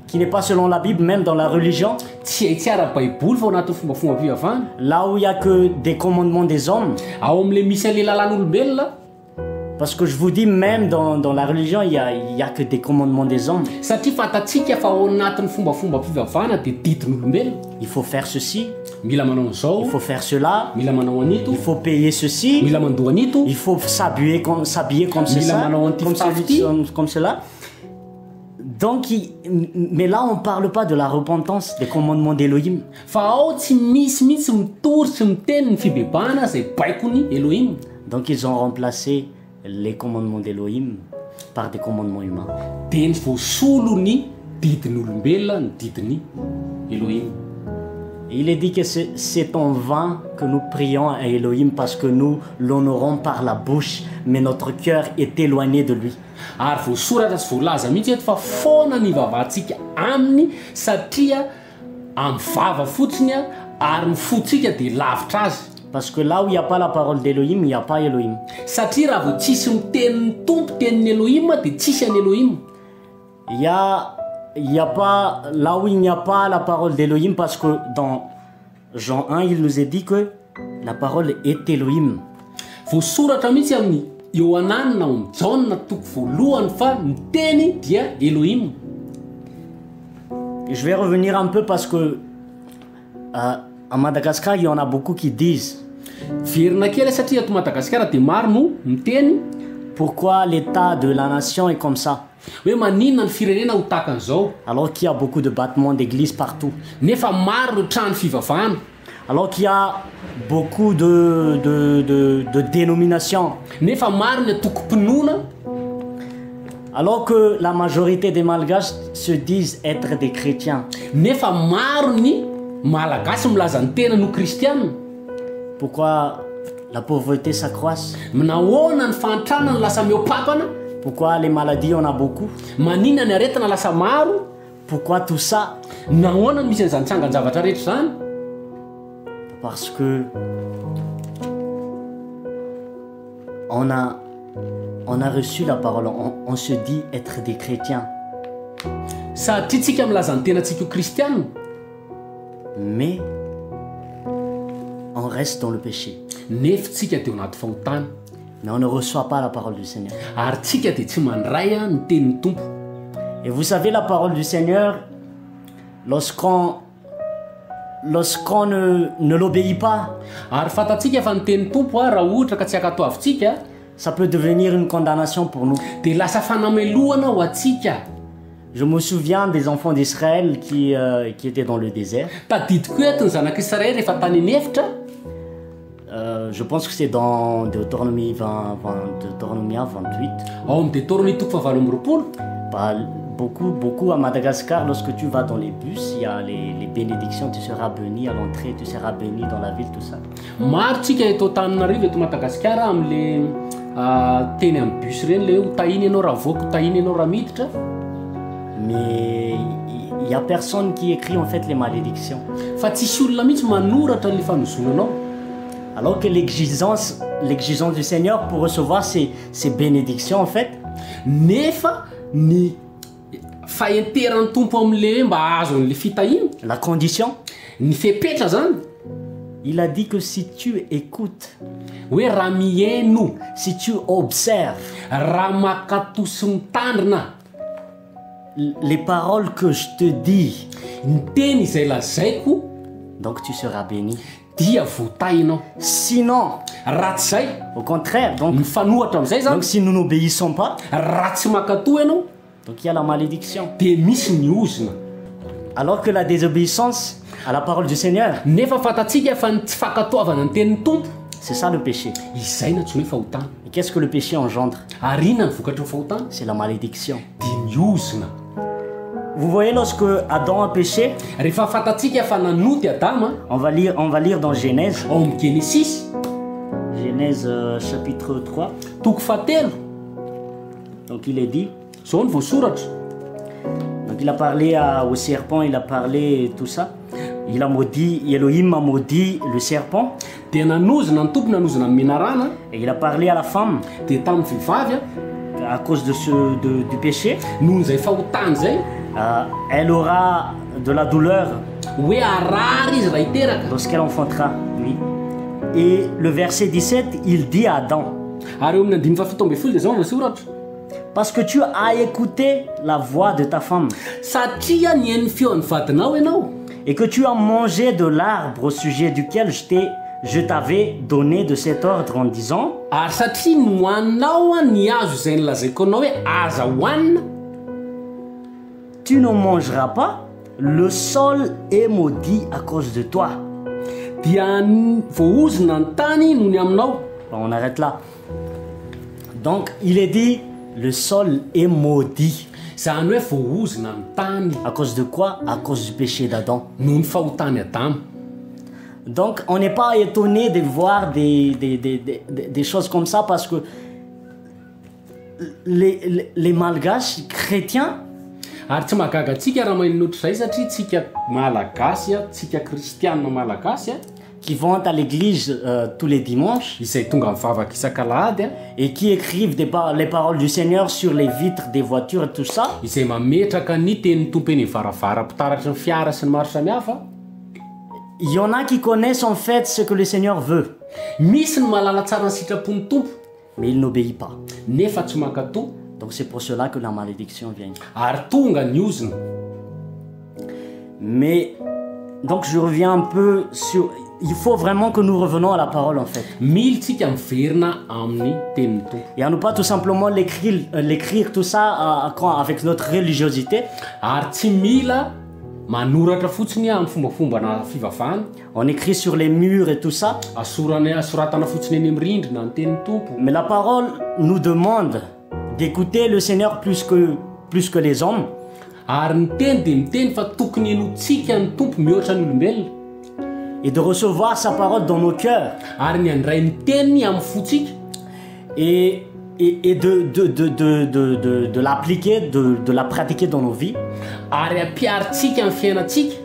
qui n'est pas selon la Bible, même dans la religion, tsy ara-baiboly fa ao anatin'ny fombafomba fivavahana, là où il n'y a que des commandements des hommes, ao amin'le misy an'le lalàn'olombelona. Parce que je vous dis, même dans la religion, il y a que des commandements des hommes. Satria fantatsika fa ao anatin'ny fombafomba fivavahana dia didin'olombelona. Il faut faire ceci, Mila manao an'izao, il faut faire cela, mila manao anito, il faut payer ceci, mila mandoa anito, il faut s'habiller comme Mila ça, manao comme, antifitafy. comme cela. Donc, mais là, on ne parle pas de la repentance, des commandements d'Élohim. Fa ao tsy misy mihitsy mitory sy miteny ny fibebahana zay baikony Elohim. Donc, ils ont remplacé les commandements d'Élohim par des commandements humains. De ny voasolo ny didin'olombelona ny didiny Elohim. Et il est dit que c'est en vain que nous prions à Elohim parce que nous l'honorons par la bouche, mais notre cœur est éloigné de lui. Ary voasoratra sy voalaza mihitsy eto fa foana ny ivavahantsika aminy satria amin'ny vava fotsiny a ary ny fotsika de lavitra azy. Parce que là où il n'y a pas la parole d'Elohim, il n'y a pas Elohim. Satria raha vao tsisy mitenin'ny Tompo tenin'ny Elohim de tsisy any Elohim. Il y a pas, là où il n'y a pas la parole d'Elohim, parce que dans Jean 1, il nous est dit que la parole est Elohim. Voasoratra mihitsy amin'ny Iohananina ao amin'ny Jaona toko voalohany fa ny teny dia Elohim. Et je vais revenir un peu parce que à Madagascar, il y en a beaucoup qui disent Verina kely satria ato Madagasikara de maro no miteny pourquoi l'état de la nation est comme ça, hoe maninona ny firenena ho tahaka an'izao, alors qu'il y a beaucoup de bâtiments d'église partout, nefa maro no trano fivavahana, alors qu'il y a beaucoup de dénominations, nefa maro ny antokom-pinoana, alors que la majorité des Malgaches se disent être des chrétiens. Nefa maro ny Malagasy milaza ny tena no kristianina. Pourquoi la pauvreté s'accroisse? Nahoana ny fahantrana ny lasa mihoa-pampana? Pourquoi les maladies, on a beaucoup? Maninona ny aretina lasa maro? Pourquoi tout ça? Nahoana no misy an'izany trangan-javatra rehetra zany? Parce que on a reçu la parole, on se dit être des chrétiens, Satria tsika milaza ny tenantsika ho kristianina, mais on reste dans le péché. Nefa tsika de ao anaty fahotana. Mais on ne reçoit pas la parole du Seigneur. Ary tsika de tsy mandray a ny tenin'ny Tompo. Et vous savez, la parole du Seigneur, lorsqu'on ne l'obéit pas, Ary fantatsika fa ny tenin'ny Tompo a raha ohatra ka tsy ankatoavintsika, ça peut devenir une condamnation pour nous. De lasa fanamelohana ho atsika. Je me souviens des enfants d'Israël qui étaient dans le désert. Tadidiko eto ny zanak'Israely rehefa tany an'efitra. Je pense que c'est dans Deutéronomie 20, 20, Deutéronomie 28. Ao amin'ny Deutéronomie toko faha-28. Bah, beaucoup, beaucoup à Madagascar, lorsque tu vas dans les bus, il y a les bénédictions, tu seras béni à l'entrée, tu seras béni dans la ville, tout ça. Maro tsika eto Antananarivo eto Madagasikara am'le teny amin'ny bus reny le ho tahiny ianao raha voaka ho tahiny ianao raha miditra. Mais il n'y a personne qui écrit en fait les malédictions. Fa tsisy olona mihitsy manoratra le fanozonanao. Alors que l'exigence du Seigneur pour recevoir ces bénédictions, en fait, Nefa ny fahenteran'ny Tompo am'le hoe mba ahazo an'le fitahiana, la condition, ny fepetra zany, il a dit que si tu écoutes, hoe raha mihaino, si tu observes raha mankatò sy mitandrina les paroles que je te dis, ny teny izay lazaiko, donc tu seras béni. Dia voatahy ianao. Sinon, Raha tsy zay, au contraire, donc, mifanohatra am'izay zany, donc si nous n'obéissons pas, raha tsy mankatò ianao, donc il y a la malédiction. De misy ny ozona. Alors que la désobéissance à la parole du Seigneur, Nefa fantatsika fa ny tsy fankatoavana ny tenin'ny Tompo, C'est ça le péché. Izay no antsoina hoe fahotana. Et qu'est-ce que le péché engendre? Ary inona ny vokatry ny fahotana? C'est la malédiction. Dia ny ozona. Vous voyez, lorsque Adam a péché, Rehefa fantatsika fa nanota i Adama, on va lire, on va lire dans Genèse, ao amin'ny Genesisy, Genèse chapitre 3. Toko fahatelo. Donc il est dit, Zao no voasoratra. Donc il a parlé au serpent, il a parlé tout ça. Il a maudit, Elohim a maudit le serpent. Dia nanozona ny Tompo, nanozona ny menarana. Et il a parlé à la femme. Dia tamin'ny vehivavy a. À cause de ce, de, du péché. Noho izay fahotany izay. Elle aura de la douleur. Hoe harary izy raha hiteraka. Lorsqu'elle enfantera. Oui. Et le verset 17, il dit à Adam. Ary eo amin'ny andininy faha-17 dia izao no voasoratra. Parce que tu as écouté la voix de ta femme. Satria nihaino ny feon'ny vadinao ianao. Et que tu as mangé de l'arbre au sujet duquel je t'ai, je t'avais donné de cet ordre en disant. Ary satria nohaninao ny hazo izay nolazaiko anao hoe aza hohanina. Tu n'en mangeras pas, le sol est maudit à cause de toi. Dia voaozona ny tany noho ny aminao. Bon, on arrête là. Donc, il est dit, le sol est maudit. Izany hoe voaozona ny tany. À cause de quoi? À cause du péché d'Adam. Noho ny fahotan'i Adama. Donc, on n'est pas étonné de voir des choses comme ça parce que les Malgaches chrétiens. Ary tsy mahagaga antsika raha maheno ohatr'izay satria tsika Malagasy, tsika kristianina malagasy, qui vont à l'église tous les dimanches, izay tonga mivavaka isak'alahady, et qui écrivent les paroles du Seigneur sur les vitres des voitures et tout ça. Izay mametraka ny tenin'ny Tompo eny varavaram-pitaratry ny fiara sy ny maro samihafa. Il y en a qui connaissent en fait ce que le Seigneur veut. Misy ny mahalala tsara ny sitrapon'ny Tompo. Mais il n'obéit pas. Nefa tsy mankatò. Donc c'est pour cela que la malédiction vient. Ary tonga ny ozona. Mais donc je reviens un peu sur, il faut vraiment que nous revenons à la parole en fait. Mila tsika miverina amin'ny tenin'ny Tompo. Et à ne pas tout simplement l'écrire tout ça avec notre religiosité. Ary tsy mila manoratra fotsiny amin'ny fombafombana fivavahana. On écrit sur les murs et tout ça. Asorana, asoratana fotsiny eny amin'ny rindrina ny tenin'ny Tompo. Mais la parole nous demande d'écouter le Seigneur plus que les hommes. Ary ny teny dia miteny fa tokony henotsika ny Tompo mihoatra ny olombelona. Et de recevoir sa parole dans nos cœurs. Ary ny handray ny teniny amin'ny fotsika. Et de l'appliquer, de la pratiquer dans nos vies. Ary ampiharitsika amin'ny fiainantsika.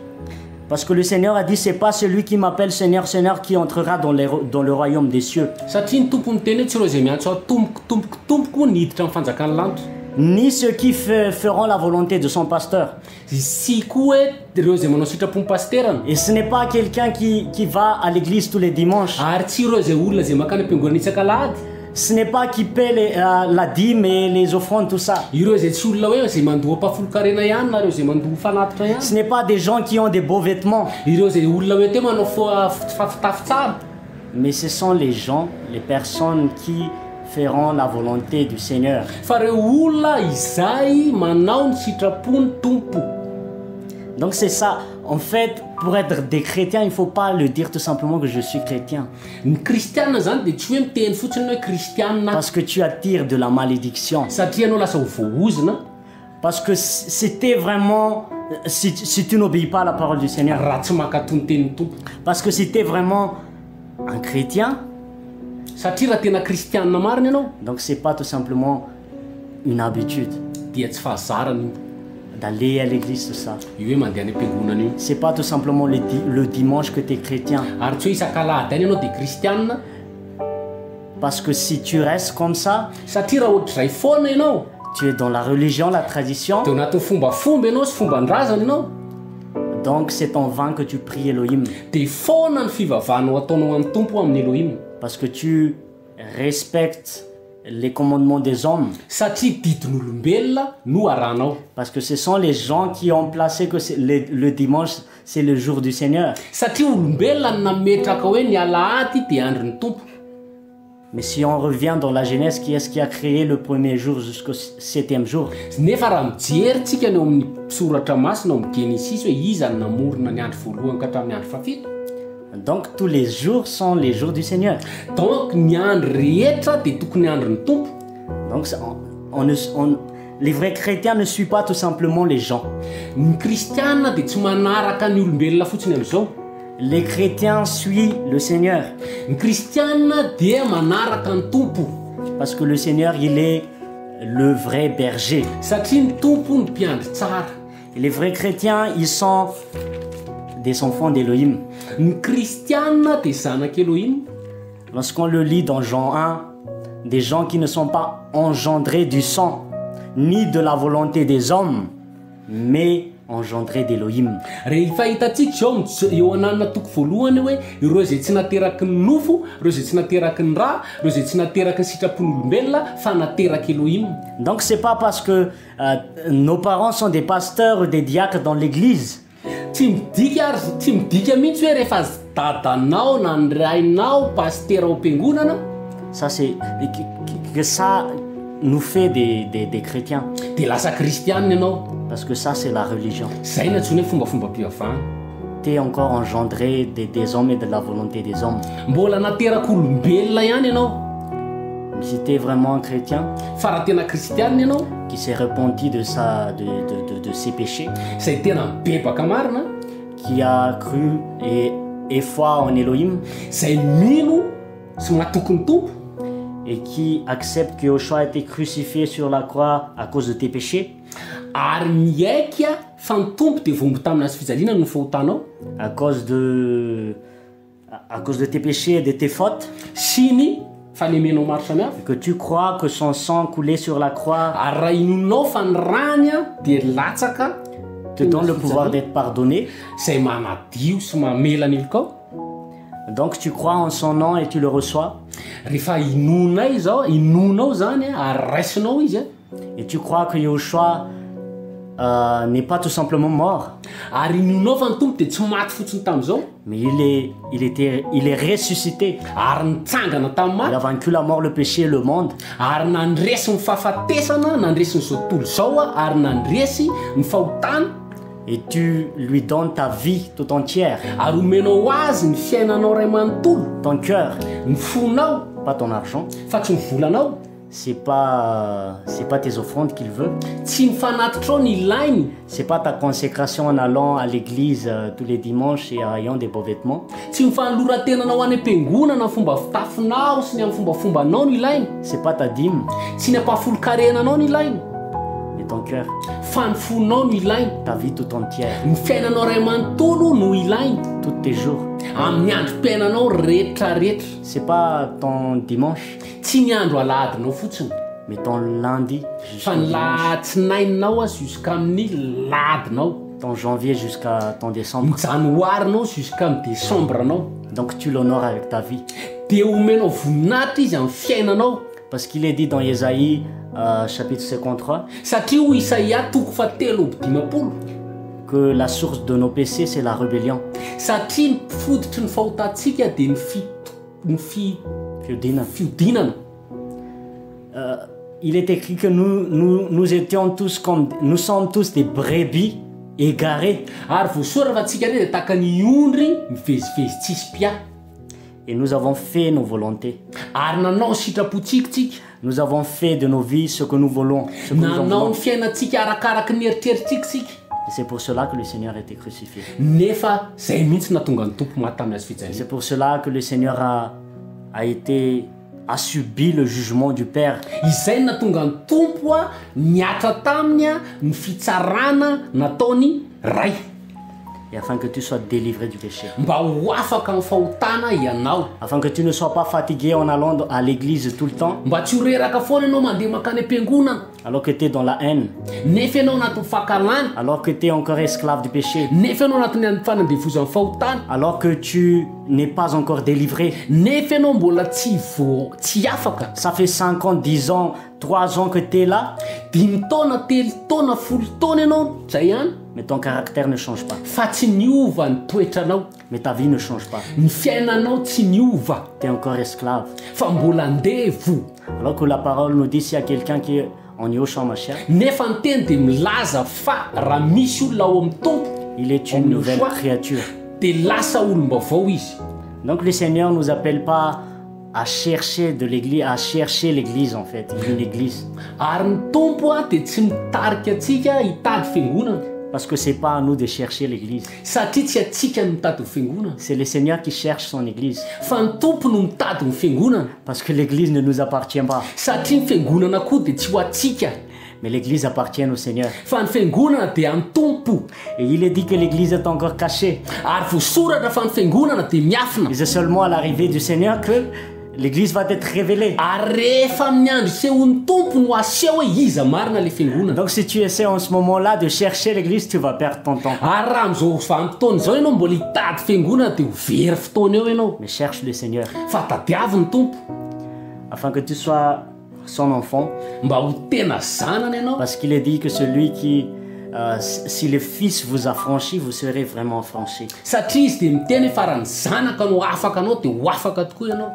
Parce que le Seigneur a dit, c'est pas celui qui m'appelle Seigneur, Seigneur qui entrera dans le royaume des cieux. Satria ny Tompo miteny hoe tsy ireo izay miantso aho tompoko, tompoko, tompoko ny hiditra amin'ny fanjakan'ny lanitra. Ni ceux qui feront la volonté de son pasteur. Sy koa hoe ireo izay manao sitrapon'ny pasterana. Et ce n'est pas quelqu'un qui va à l'église tous les dimanches. Ary tsy ireo izay olona izay mankany am-piangonana isak'alahady. Ce n'est pas qui paie la dîme et les offrandes, tout ça. Ireo izay tsy olona hoe izay mandoa ampahafolon-karena ihany na ireo izay mandoa fanatitra ihany. Ce n'est pas des gens qui ont des beaux vêtements. Ireo izay olona hoe teo manao fitafy tsara. Mais ce sont les gens, les personnes qui feront la volonté du Seigneur. Fa reo olona izay manao ny sitrapon'ny Tompo. Donc c'est ça. En fait, pour être des chrétiens, il ne faut pas le dire tout simplement que je suis chrétien. Ny kristianina zany dia tsy hoe miteny fotsiny hoe kristianina. Parce que tu attires de la malédiction. Satria ianao lasa ho voaozona. Parce que c'était vraiment, si tu n'obéis pas à la parole du Seigneur. Raha tsy mankatò ny tenin'ny Tompo. Parce que si tu es vraiment un chrétien, Satria raha tena kristianina marina ianao, donc c'est pas tout simplement une habitude dia tsy fahazarana io d'aller à l'église, tout ça. Io hoe mandeha any am-piangonana io. C'est pas tout simplement le dimanche que tu es chrétien. Ary tsy hoe isak'alahady any ianao dia kristianina. Parce que si tu restes comme ça, Satria raha ohatr'izay foana ianao, tu es dans la religion, la tradition. Dia anatin'ny fombafomba ianao sy fomban-drazana ianao. Donc c'est en vain que tu pries Elohim. Dia foana ny fivavahanao ataonao amin'ny Tompo amin'ny Elohim. Parce que tu respectes les commandements des hommes. Satria didin'olombelona no arahanao. Parce que ce sont les gens qui ont placé que le dimanche, c'est le jour du Seigneur. Satria olombelona no nametraka hoe ny alahady dia andron'ny Tompo. Mais si on revient dans la Genèse, qui est-ce qui a créé le premier jour jusqu'au septième jour? Nefa raha mijery tsika ny eo amin'ny soratra masina ao amin'ny Genesis hoe iza no namorona ny andro voalohany ka hatramin'ny andro fahafito, Donc tous les jours sont les jours du Seigneur. Donc ny andro rehetra dia tokony andron'ny Tompo. Donc on, ne, on, les vrais chrétiens ne suivent pas tout simplement les gens. Ny kristiana dia tsy manaraka ny olombelona fotsiny amin'izao. Les chrétiens suivent le Seigneur. Ny kristiana dia manaraka ny Tompo. Parce que le Seigneur, il est le vrai berger. Satria ny Tompo no mpiandry tsara. Et les vrais chrétiens, ils sont des enfants d'Elohim. Ny kristiana dia zanak'Elohim. Lorsqu'on le lit dans Jean 1, des gens qui ne sont pas engendrés du sang, ni de la volonté des hommes, mais engendrés d'Elohim. Rehefa hitantsika izao eo ananona toko voalohany hoe ireo izay tsy nateraky ny nofo, ireo izay tsy nateraky ny ra, ireo izay tsy nateraky ny sitrapon'olombelona fa nateraky Elohim. Donc c'est pas parce que nos parents sont des pasteurs ou des diacres dans l'église. Tsy midika ary tsy midika mihitsy hoe rehefa dadanao na ny rainao pastera ao am-piangonana. Ça c'est que ça nous fait des chrétiens. Dia lasa kristianina ianao. Parce que ça c'est la religion. Zay no antsoina hoe fombafomba-pivavahana. T'es encore engendré des hommes et de la volonté des hommes. Mbola naterak'olombelona ihany ianao. Mais si t'es vraiment un chrétien, Fa raha tena kristianina ianao, qui s'est repenti de sa de de de, de ses péchés, izay tena mibebaka marina, qui a cru et foi en Elohim, izay mino sy matoky ny Tompo, et qui accepte que Yoshua a été crucifié sur la croix à cause de tes péchés, ary miaiky fa ny Tompo dia voahombo tamin'ny hazo fijaliana noho ny fahotanao, à cause de tes péchés et de tes fautes, sy ny fahalemenao maro samihafa, que tu crois que son sang coulé sur la croix ary raha inonao fa ny rany a dia latsaka te donne le pouvoir d'être pardonné. Izay manadio sy mamela ny helokao. Donc tu crois en son nom et tu le reçois. Rehefa inonay zao inonao zany a ary raisinao izy a, Et tu crois que Yahushua n'est pas tout simplement mort, ary inonao fa ny Tompo dia tsy maty fotsiny tamin'izao, mais il est ressuscité. Ary nitsangana tamin'ny Il a maty. Vaincu la mort, le péché et le monde. Ary nandresy ny fahafatesana, nandresy ny zao tontolo zao a ary nandresy ny fahotana. Et tu lui donnes ta vie tout entière, Ary omenao azy ny fiainanao ray manontolo, ton cœur, ny fonao, pas ton argent. Fa tsy ny volanao. C'est pas tes offrandes qu'il veut. Tsy ny fanatitrao ny ilainy. C'est pas ta consécration en allant à l'église tous les dimanches et en ayant des beaux vêtements. Tsy ny fanoloran-tenanao any am-piangonana ny fomba fitafinao sy ny amin'ny fombafombanao no ilainy. C'est pas ta dîme, Tsy ny ampahafolon-karenanao no ilainy, mais ton cœur, fa ny fonao no ilainy, ta vie tout entière, ny fiainanao ray manontolo no ilainy, tous tes jours. Amin'ny androm-piainanao rehetrarehetra. C'est pas ton dimanche, Tsy ny andro alahadinao fotsiny, mais ton lundi fa jusqu'au ny dimanche, latsinainao a jusqu'à amin'ny lahadinao, ton janvier jusqu'à ton décembre. Ny janoarinao jusqu'à amin'ny desambranao. Donc tu l'honores avec ta vie. Dia omenao voninahitra izy amin'ny fiainanao. Parce qu'il est dit dans Ésaïe chapitre 53 Satria ho Isaia toko fa 53 que la source de nos péchés, c'est la rébellion. Satria ny fototry ny fahotantsika dia ny fi ny fi Fiodina. Fiodinana. Il est écrit que nous, nous, nous étions tous comme, nous sommes tous des brebis égarées. Ary voasoratra fa tsika rey dia tahaka ny ondry mivezivezy tsisy mpiahy. Et nous avons fait nos volontés. Ary nanao sitrapontsika tsika. Nous avons fait de nos vies ce que nous voulons. Ce que nous en Nanao voulons. ny fiainantsika arakaraky ny eritreritsika sika. Et c'est pour cela que le Seigneur a été crucifié. Nefa zay mihitsy natonga ny Tompo maty tamin'ny hazo fijaliana. C'est pour cela que le Seigneur a subi le jugement du Père. Izay no natonga ny Tompo a niatra taminy a ny fitsarana nataony Ray. Et afin que tu sois délivré du péché. Mba ho afaka amin'ny fahotana ianao. Afin que tu ne sois pas fatigué en allant à l'église tout le temps, Mba tsy ho reraka foana ianao mandeha mankany am-piangonana, alors que tu es dans la haine, nefa ianao anatin'ny fankahalana, alors que tu es encore esclave du péché, nefa ianao anatin'ny fanandevozan'ny fahotana, alors que tu n'es pas encore délivré. Nefa ianao mbola tsy vo tsy afaka. Ça fait 5 ans, 10 ans, 3 ans que tu es là, 5 taona, 3 taona, 10 taona ianao zay ihany, mais ton caractère ne change pas, fa tsy niova ny toetranao, mais ta vie ne change pas. Ny fiainanao tsy niova. Tu es encore esclave. Fa mbola andevo. Alors que la parole nous dit s'il y a quelqu'un qui est en Yoshua Mashiach, Nefa ny teny de milaza fa raha misy olona ao amin'ny Tompo, il est une En nouvelle Yoshua, créature. De lasa olom-baovao izy. Donc le Seigneur nous appelle pas à chercher de l'église, à chercher l'église en fait, une église. Ary ny Tompo a dia tsy mitarika antsika hitady fiangonana. Parce que c'est pas à nous de chercher l'église. Satria tsy antsika no mitady ny fiangonana. C'est le Seigneur qui cherche son église. Fa ny Tompo no mitady ny fiangonana. Parce que l'église ne nous appartient pas. Satria ny fiangonana koa dia tsy ho antsika. Mais l'église appartient au Seigneur. Fa ny fiangonana dia an'ny Tompo. Et il est dit que l'église est encore cachée. Ary voasoratra fa ny fiangonana dia miafina. Et c'est seulement à l'arrivée du Seigneur que l'église va être révélée. Ary rehefa amin'ny andro isehoan'ny Tompo no aseho hoe iza marina ilay fiangonana. Donc si tu essaies en ce moment-là de chercher l'église, tu vas perdre ton temps. Ary raha amin'izao vanim-potoana izao ianao mbola hitady fiangonana dia ho very fotoana eo ianao. Mais cherche le Seigneur. Fa tadiavo ny Tompo. Afin que tu sois son enfant. Mba ho tena zanany ianao. Parce qu'il est dit que celui qui si le Fils vous affranchit, vous serez vraiment affranchi. Satria izy dia miteny hoe fa raha ny Zanaka no afaka anao dia ho afaka tokoa ianao.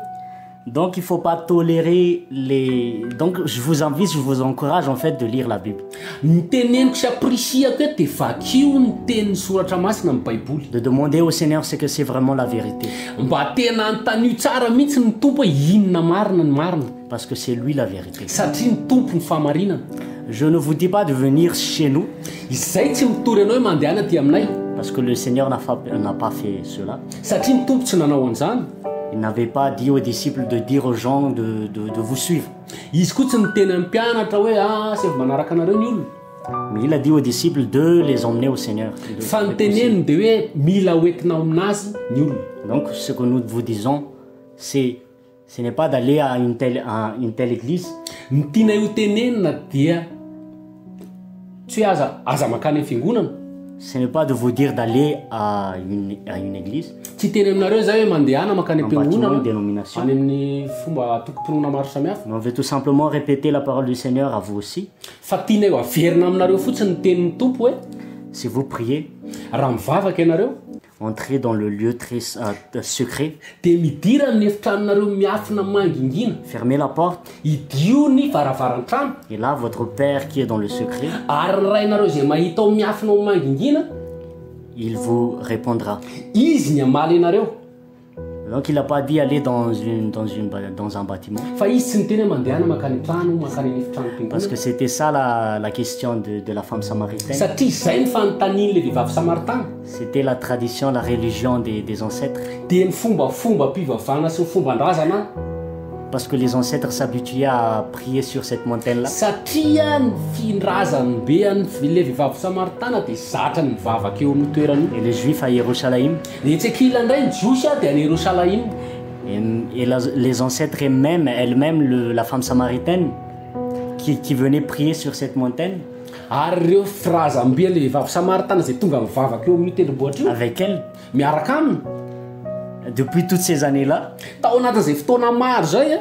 Donc il faut pas tolérer les. Donc je vous invite, je vous encourage en fait de lire la Bible. Ny teneniko sy ampirisihako eto dia vakio ny tenin'ny Soratra Masina amin'ny Baiboly. De demander au Seigneur ce que c'est vraiment la vérité. Mba tena anontanio tsara mihitsy ny Tompo hoe inona marina ny marina. Parce que c'est lui la vérité. Satria ny Tompo ny fahamarinana. Je ne vous dis pas de venir chez nous. Izay tsy mitory anao hoe mandehana aty aminay. Parce que le Seigneur n'a n'a pas fait cela. Satria ny Tompo tsy nanao an'izany. Il n'avait pas dit aux disciples de dire aux gens de, de, de vous suivre. Izy koa tsy niteny amin'ny mpianatra hoe ah asaivo manaraka anareo ny olona. Mais il a dit aux disciples de les emmener au Seigneur. Fa ny teneniny dia hoe mila hoentina ao aminazy ny olona. Donc ce que nous vous disons, c'est ce n'est pas d'aller à une telle, à une telle église. Ny tianay ho tenenina dia tsy hoe aza aza mankany amin'ny fiangonana. Ce n'est pas de vous dire d'aller à une, à une église. Tsy hiteny aminareo izahay hoe mandehana mankany Un bâtiment, am-piangonana une dénomination. any amin'ny fomba antokom-pinoana maro samihafa. Mais on veut tout simplement répéter la parole du Seigneur à vous aussi. Fa tianay ho averina aminareo fotsiny ny tenin'ny Tompo hoe Si vous priez, raha mivavaka ianareo entrez dans le lieu très secret. Dia midira amin'ny efitranonareo miafina mangingina. Fermez la porte. Hidio ny varavaran-trano. Et là, votre Père qui est dans le secret. Ary ny Rainareo izay mahita ao miafina ao mangingina. Il vous répondra. Izy ny hamaly anareo. Donc il n'a pas dit aller dans une, dans une, dans un bâtiment. Fa izy tsy niteny hoe mandehana mankany an-trano, mankany amin'ny efitranom-piangonana. Parce que c'était ça la, la question de, de la femme samaritaine. Satria izay ny fanontanian'ilay vehivavy samaritana. C'était la tradition, la religion des, des ancêtres. Dia ny fombafombam-pivavahana sy ny fomban-drazana. Parce que les ancêtres s'habituaient à prier sur cette montagne-là. Satria ny findrazam-be an'ilay vehivavy samaritana dia zatra ny mivavaka eo amin'io toerana io. Et les Juifs à Jérusalem. Ny etsy ankilany indray ny Jiosy dia any Yerosalaima. Et, et la, les ancêtres elles-mêmes, elle-même le, la femme samaritaine, qui, qui venait prier sur cette montagne. Ary ireo firazambe ilay vehivavy samaritana izay tonga mivavaka eo amin'io tendrombohitra io. Avec elle. Miaraka aminy. Depuis toutes ces années-là. Tao anatin'izay fotoana maro izay a.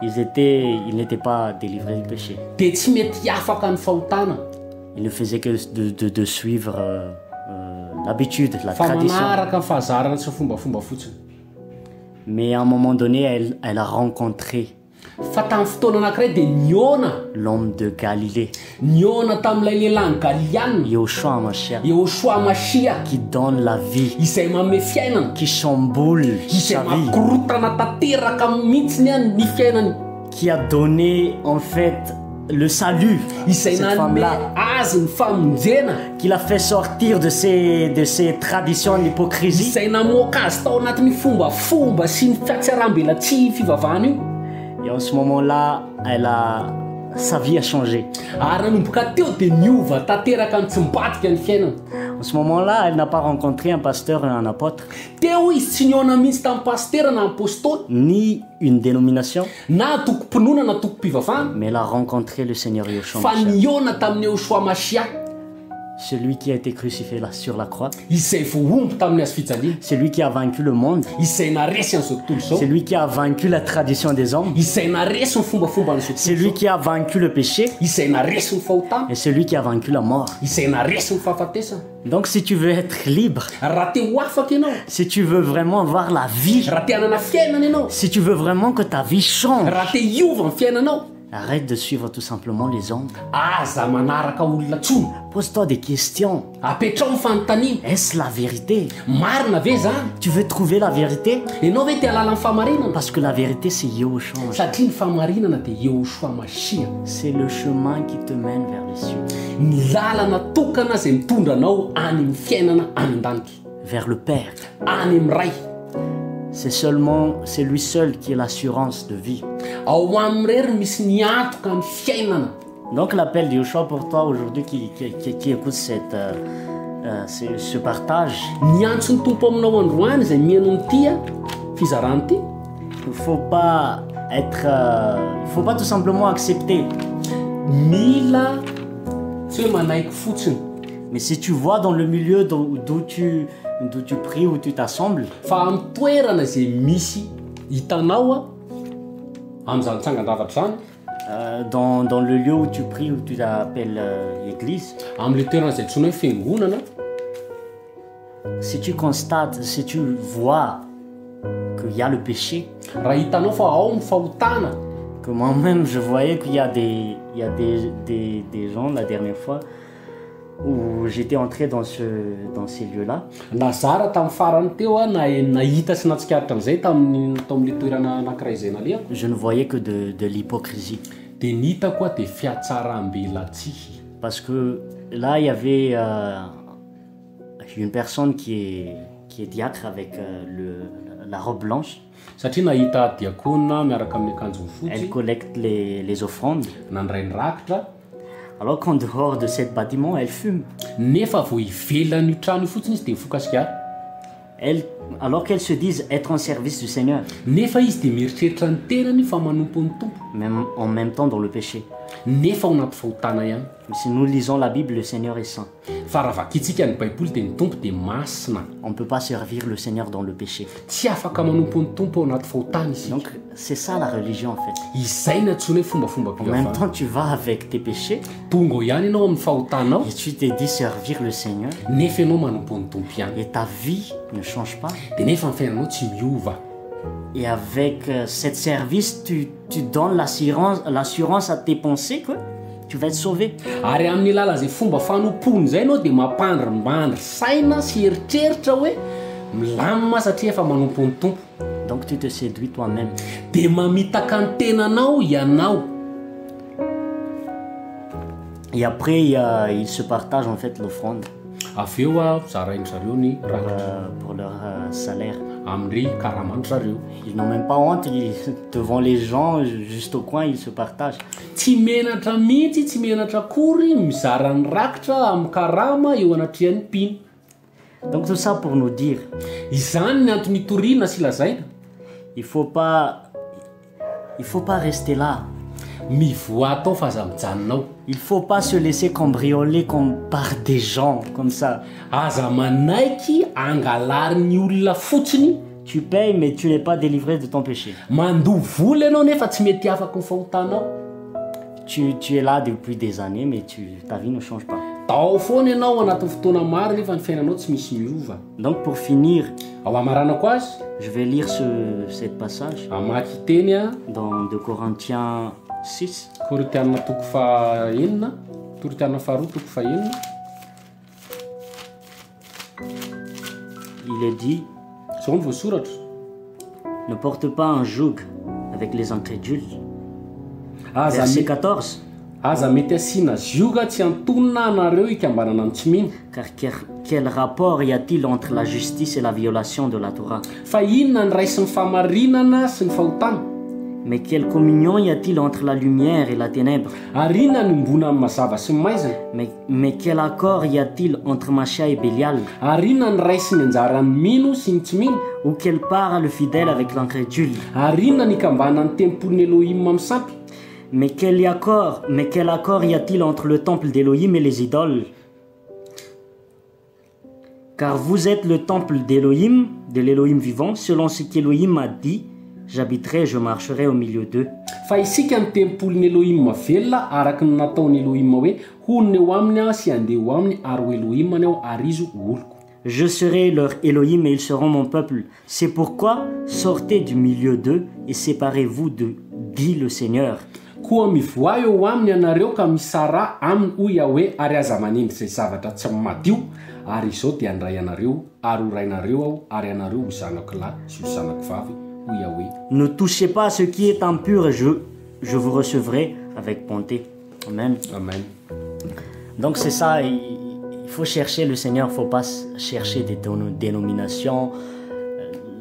Ils étaient, ils n'étaient pas délivrés du péché. Dia tsy mety afaka ny fahotana. Ils ne faisaient que de, de, de suivre euh, euh, l'habitude, la Fa tradition. manaraka ny fahazarana sy ny fombafomba fotsiny. Mais à un moment donné, elle, elle a rencontré Fa tamin'ny fotoana anankiray dia nihaona. L'homme de Galilée. Nihaona tamin'ilay lehilahin'i Galileana. Yehoshua Mashiach. Yehoshua Mashiach. Qui donne la vie. Izay manome fiainana. Qui chamboule Izay sa vie. mampikorontana tanteraka mihitsy ny fiainany. Qui a donné en fait le salut. Izay Cette nanome femme-là. azy ny famonjena. Qui l'a fait sortir de ces, de ces traditions d'hypocrisie. Izay namoaka azy tao anatin'ny fombafomba sy ny fiatsaram-belatsihy fivavahana io. Et en ce moment-là, elle a, sa vie a changé. Ary nanomboka teo dia niova tanteraka nitsimbadika ny fiainany. En ce moment-là, elle n'a pas rencontré un pasteur et un apôtre. Teo izy tsy nihaona mihitsy tamin'ny pasitera na apostoly. Ni une dénomination. Na antokom-pinoana na antokom-pivavahana. Mais elle a rencontré le Seigneur Yeshua Fa Mashiach. nihaona tamin'i Yehoshua Mashiach. Celui qui a été crucifié là, sur la croix. Izay voahombo tamin'ny hazo fijaliana. Celui qui a vaincu le monde. Izay naharesy an'izao tontolo izao. Celui qui a vaincu la tradition des hommes. Izay naharesy ny fombafomban'izao tontolo Celui izao. qui a vaincu le péché. Izay naharesy ny fahotana. Et celui qui a vaincu la mort. Izay naharesy ny fahafatesana. Donc si tu veux être libre, Raha te ho afaka ianao, si tu veux vraiment voir la vie, raha te hanana fiainana ianao, si tu veux vraiment que ta vie change, raha te hiova ny fiainanao, Arrête de suivre tout simplement les hommes. Aza manaraka olona tsony. Pose-toi des questions. Apetrao ny fanontaniana. Est-ce la vérité? Marina ve zany? Tu veux trouver la vérité? Ianao ve te hahalala ny fahamarinana? Parce que la vérité, c'est Yehoshua. Satria ny fahamarinana dia Yehoshua Mashiach. C'est le chemin qui te mène vers les cieux. Ny lalana tokana izay mitondra anao any amin'ny fiainana any an-danitra. Vers le Père. Any amin'ny Ray. C'est seulement, c'est lui seul qui est l'assurance de vie. Ao aminy irery no misy ny antoka ny fiainana. Donc l'appel de Yeshua pour toi aujourd'hui qui, qui, qui, qui écoute cette, euh, euh, ce, ce partage. Ny antson'ny Tompo aminao androany izay mihaino an'ity fizarana ity. Il faut pas être, euh, il faut pas tout simplement accepter. Mila tsy hoe manaiky fotsiny. Mais si tu vois dans le milieu d'où tu, d'où tu pries, où tu t'assembles. Fa amin'ny toerana izay misy hitanao amin'izany tsangan-javatra izany. Dans, dans le lieu où tu pries, où tu t'appelles église. Amin'ilay toerana izay antsoina hoe fiangonana. Si tu constates, si tu vois qu'il y a le péché. Raha hitanao fa ao ny fahotana. Que moi-même je voyais qu'il y a des, il y a des, des, des gens la dernière fois où j'étais entré dans ce, dans ces lieux-là. Nazara tamin'ny farany teo aho na nahita sy nahatsikaritra an'izay tamin'ny tao amin'ilay toerana anankiray izay nalehako. Je ne voyais que de, de l'hypocrisie. Dia ny hitako aho dia fihatsaram-belatsihy. Parce que là il y avait euh, une personne qui est, qui est diacre avec euh, le, la robe blanche. Satria nahita diakona miaraka amin'ny akanjony fotsy. Elle collecte les, les offrandes. Nandray ny rakitra. Alors qu'en dehors de cet bâtiment, elle fume. Nefa vao ivelan'io trano io fotsiny izy dia mifoka sigara. Elle, alors qu'elle se disent être en service du Seigneur. Nefa izy dia mieritreritra ny tenany fa manompo ny Tompo. Mais en même temps dans le péché. Nefa ao anaty fahotana ihany. Mais si nous lisons la Bible, le Seigneur est saint. Fa raha vakintsika ny Baiboly dia ny Tompo dia masina. On ne peut pas servir le Seigneur dans le péché. Tsy afaka manompo ny Tompo ao anaty fahotana isika. Donc c'est ça la religion en fait. Izay no antsoina hoe En même fombafombam-pivavahana. temps tu vas avec tes péchés. Tonga ao ihany ianao amin'ny fahotanao. Et tu te dis servir le Seigneur. Nefa ianao manompo ny Tompo ihany. Et ta vie ne change pas. Dia nefa ny fiainanao tsy miova. Et avec euh, cette service tu, tu donnes l'assurance, l'assurance à tes pensées que tu vas être sauvé. Ary amin'ny alalan'izay fomba fanompoana izay ianao dia mampandrimbandry saina sy eritreritra hoe milamina satria efa manompo ny Tompo. Donc tu te séduis toi-même. Dia mamitaka ny tenanao ianao. Et après il y a, ils se partagent en fait l'offrande. Avy eo zarain-dry zareo ny rakitra. Pour leur salaire. Amin'ny karaman-dry zareo. Ils n'ont même pas honte, ils, devant les gens, juste au coin, ils se partagent. Tsy menatra mihitsy, tsy menatra akory mizara ny rakitra amin'ny karama eo anatrehan'ny mpino. Donc tout ça pour nous dire. Izany ny antony itoriana sy lazaina. Il faut pas, il faut pas rester là. Mivoaha tao fa aza mijanona ao. Il faut pas se laisser cambrioler comme par des gens comme ça. Aza manaiky angalarin'ny olona fotsiny. Tu payes mais tu n'es pas délivré de ton péché. Mandoa vola ianao nefa tsy mety afaky ny fahotanao. Tu, tu es là depuis des années mais tu, ta vie ne change pas. Tao foana ianao anatin'ny fotoana maro nefa ny fiainanao tsy misy miova. Donc pour finir, Ao hamaranako azy, je vais lire ce, cet passage. Hamaky teny aho. Dans 2 Corinthiens 6. Korintiana toko fahenina, Korintiana faharoa toko fahenina. Il est dit. Izao no voasoratra. Ne porte pas un joug avec les incrédules. Aza Verset me- 14. Aza mety asiana zioga tsy antonona anareo hikambanana amin'ny tsy mino. Car quel, quel rapport y a-t-il entre la justice et la violation de la Torah? Fa inona ny raisin'ny fahamarinana sy ny fahotana? Mais quelle communion y a-t-il entre la lumière et la ténèbre? Ary inona no iombonan'ny mazava sy ny maizina? Mais, mais quel accord y a-t-il entre Mashiah et Belial? Ary inona ny raisin'ny anjaran'ny mino sy ny tsy mino? Ou quelle part a le fidèle avec l'incrédule? Ary inona ny ikambanan'ny tempolin'i Elohim amin'ny sampy? Mais quel accord, mais quel accord y a-t-il entre le temple d'Elohim et les idoles? Car vous êtes le temple d'Elohim, de l'Elohim vivant, selon ce qu'Elohim a dit, j'habiterai, je marcherai au milieu d'eux. Fa isika no tempolin'i Elohim velona, araka ny nataon'i Elohim hoe, Honina eo aminy aho sy handeha eo aminy, ary ho Elohimany aho, ary izy ho oloko. Je serai leur Elohim et ils seront mon peuple. C'est pourquoi sortez du milieu d'eux et séparez-vous d'eux, dit le Seigneur. Koa mivoaha eo aminy ianareo ka misaraha aminy, hoy Yahweh, ary aza manendry izay zavatra tsy madio, ary Izaho dia handray anareo, ary ho rainareo Aho, ary ianareo ho zanako lahy sy ho zanako vavy, hoy Yahweh. Ne touchez pas à ce qui est impur et je, je vous recevrai avec bonté. Amen. Amen. Donc c'est ça, il faut chercher le Seigneur, il ne faut pas chercher des dénominations.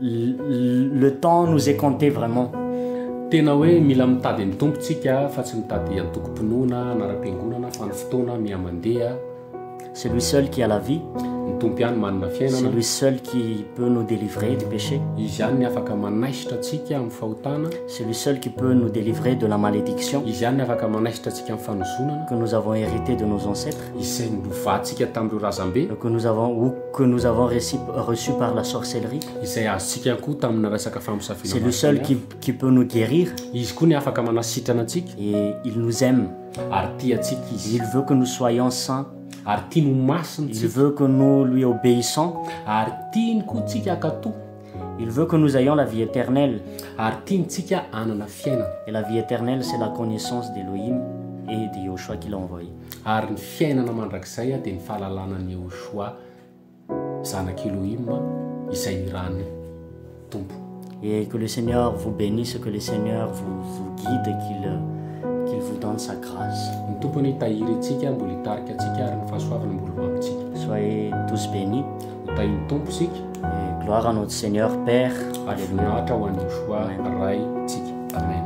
Le temps nous est compté vraiment. Tena hoe mila mitady ny Tompo tsika fa tsy mitady antokom-pinoana na ara-piangonana fa ny fotoana mihamandeha. C'est lui seul qui a la vie. Ny Tompo ihany manana C'est fiainana. Lui seul qui peut nous délivrer du péché. Izy ihany ny afaka manaisotra antsika amin'ny fahotana. C'est lui seul qui peut nous délivrer de la malédiction Izy ihany ny afaka manaisotra antsika amin'ny fanozonana que nous avons hérité de nos ancêtres, izay nolovantsika tamin'ireo razambe, que nous avons ou que nous avons reçu par la sorcellerie. Izay azontsika koa tamina resaka famosaviana C'est lui seul maro. qui peut nous guérir Izy koa ny afaka manasitrana antsika. Et il nous aime. Ary tia antsika izy. Il veut que nous soyons saints. Ary tiany ho masina Il tsika. Veut que nous lui obéissons. Ary tiany koa tsika hankatò. Il veut que nous ayons la vie éternelle. Ary tiany hanana fiainana. Et la vie éternelle, c'est la connaissance d'Elohim et de Yahushua qu'il a envoyé. Ary ny fiainana mandrakizay a dia ny fahalalana ny Yehoshua zanak'i Elohim izay nirahan'ny Tompo. Et que le Seigneur vous bénisse, que le Seigneur vous guide, qu'il vous donne sa grâce. Ny Tompo ny tahiry antsika mbola hitarika antsika ary ny fahasoavana mbola ho amintsika. Soyez tous bénis. Ho tahin'ny Tompo sika. Et gloire à notre Seigneur Père. Ary Alléluia. voninahitra ho an'i Yehoshua Amen. Ray tsika. Amen.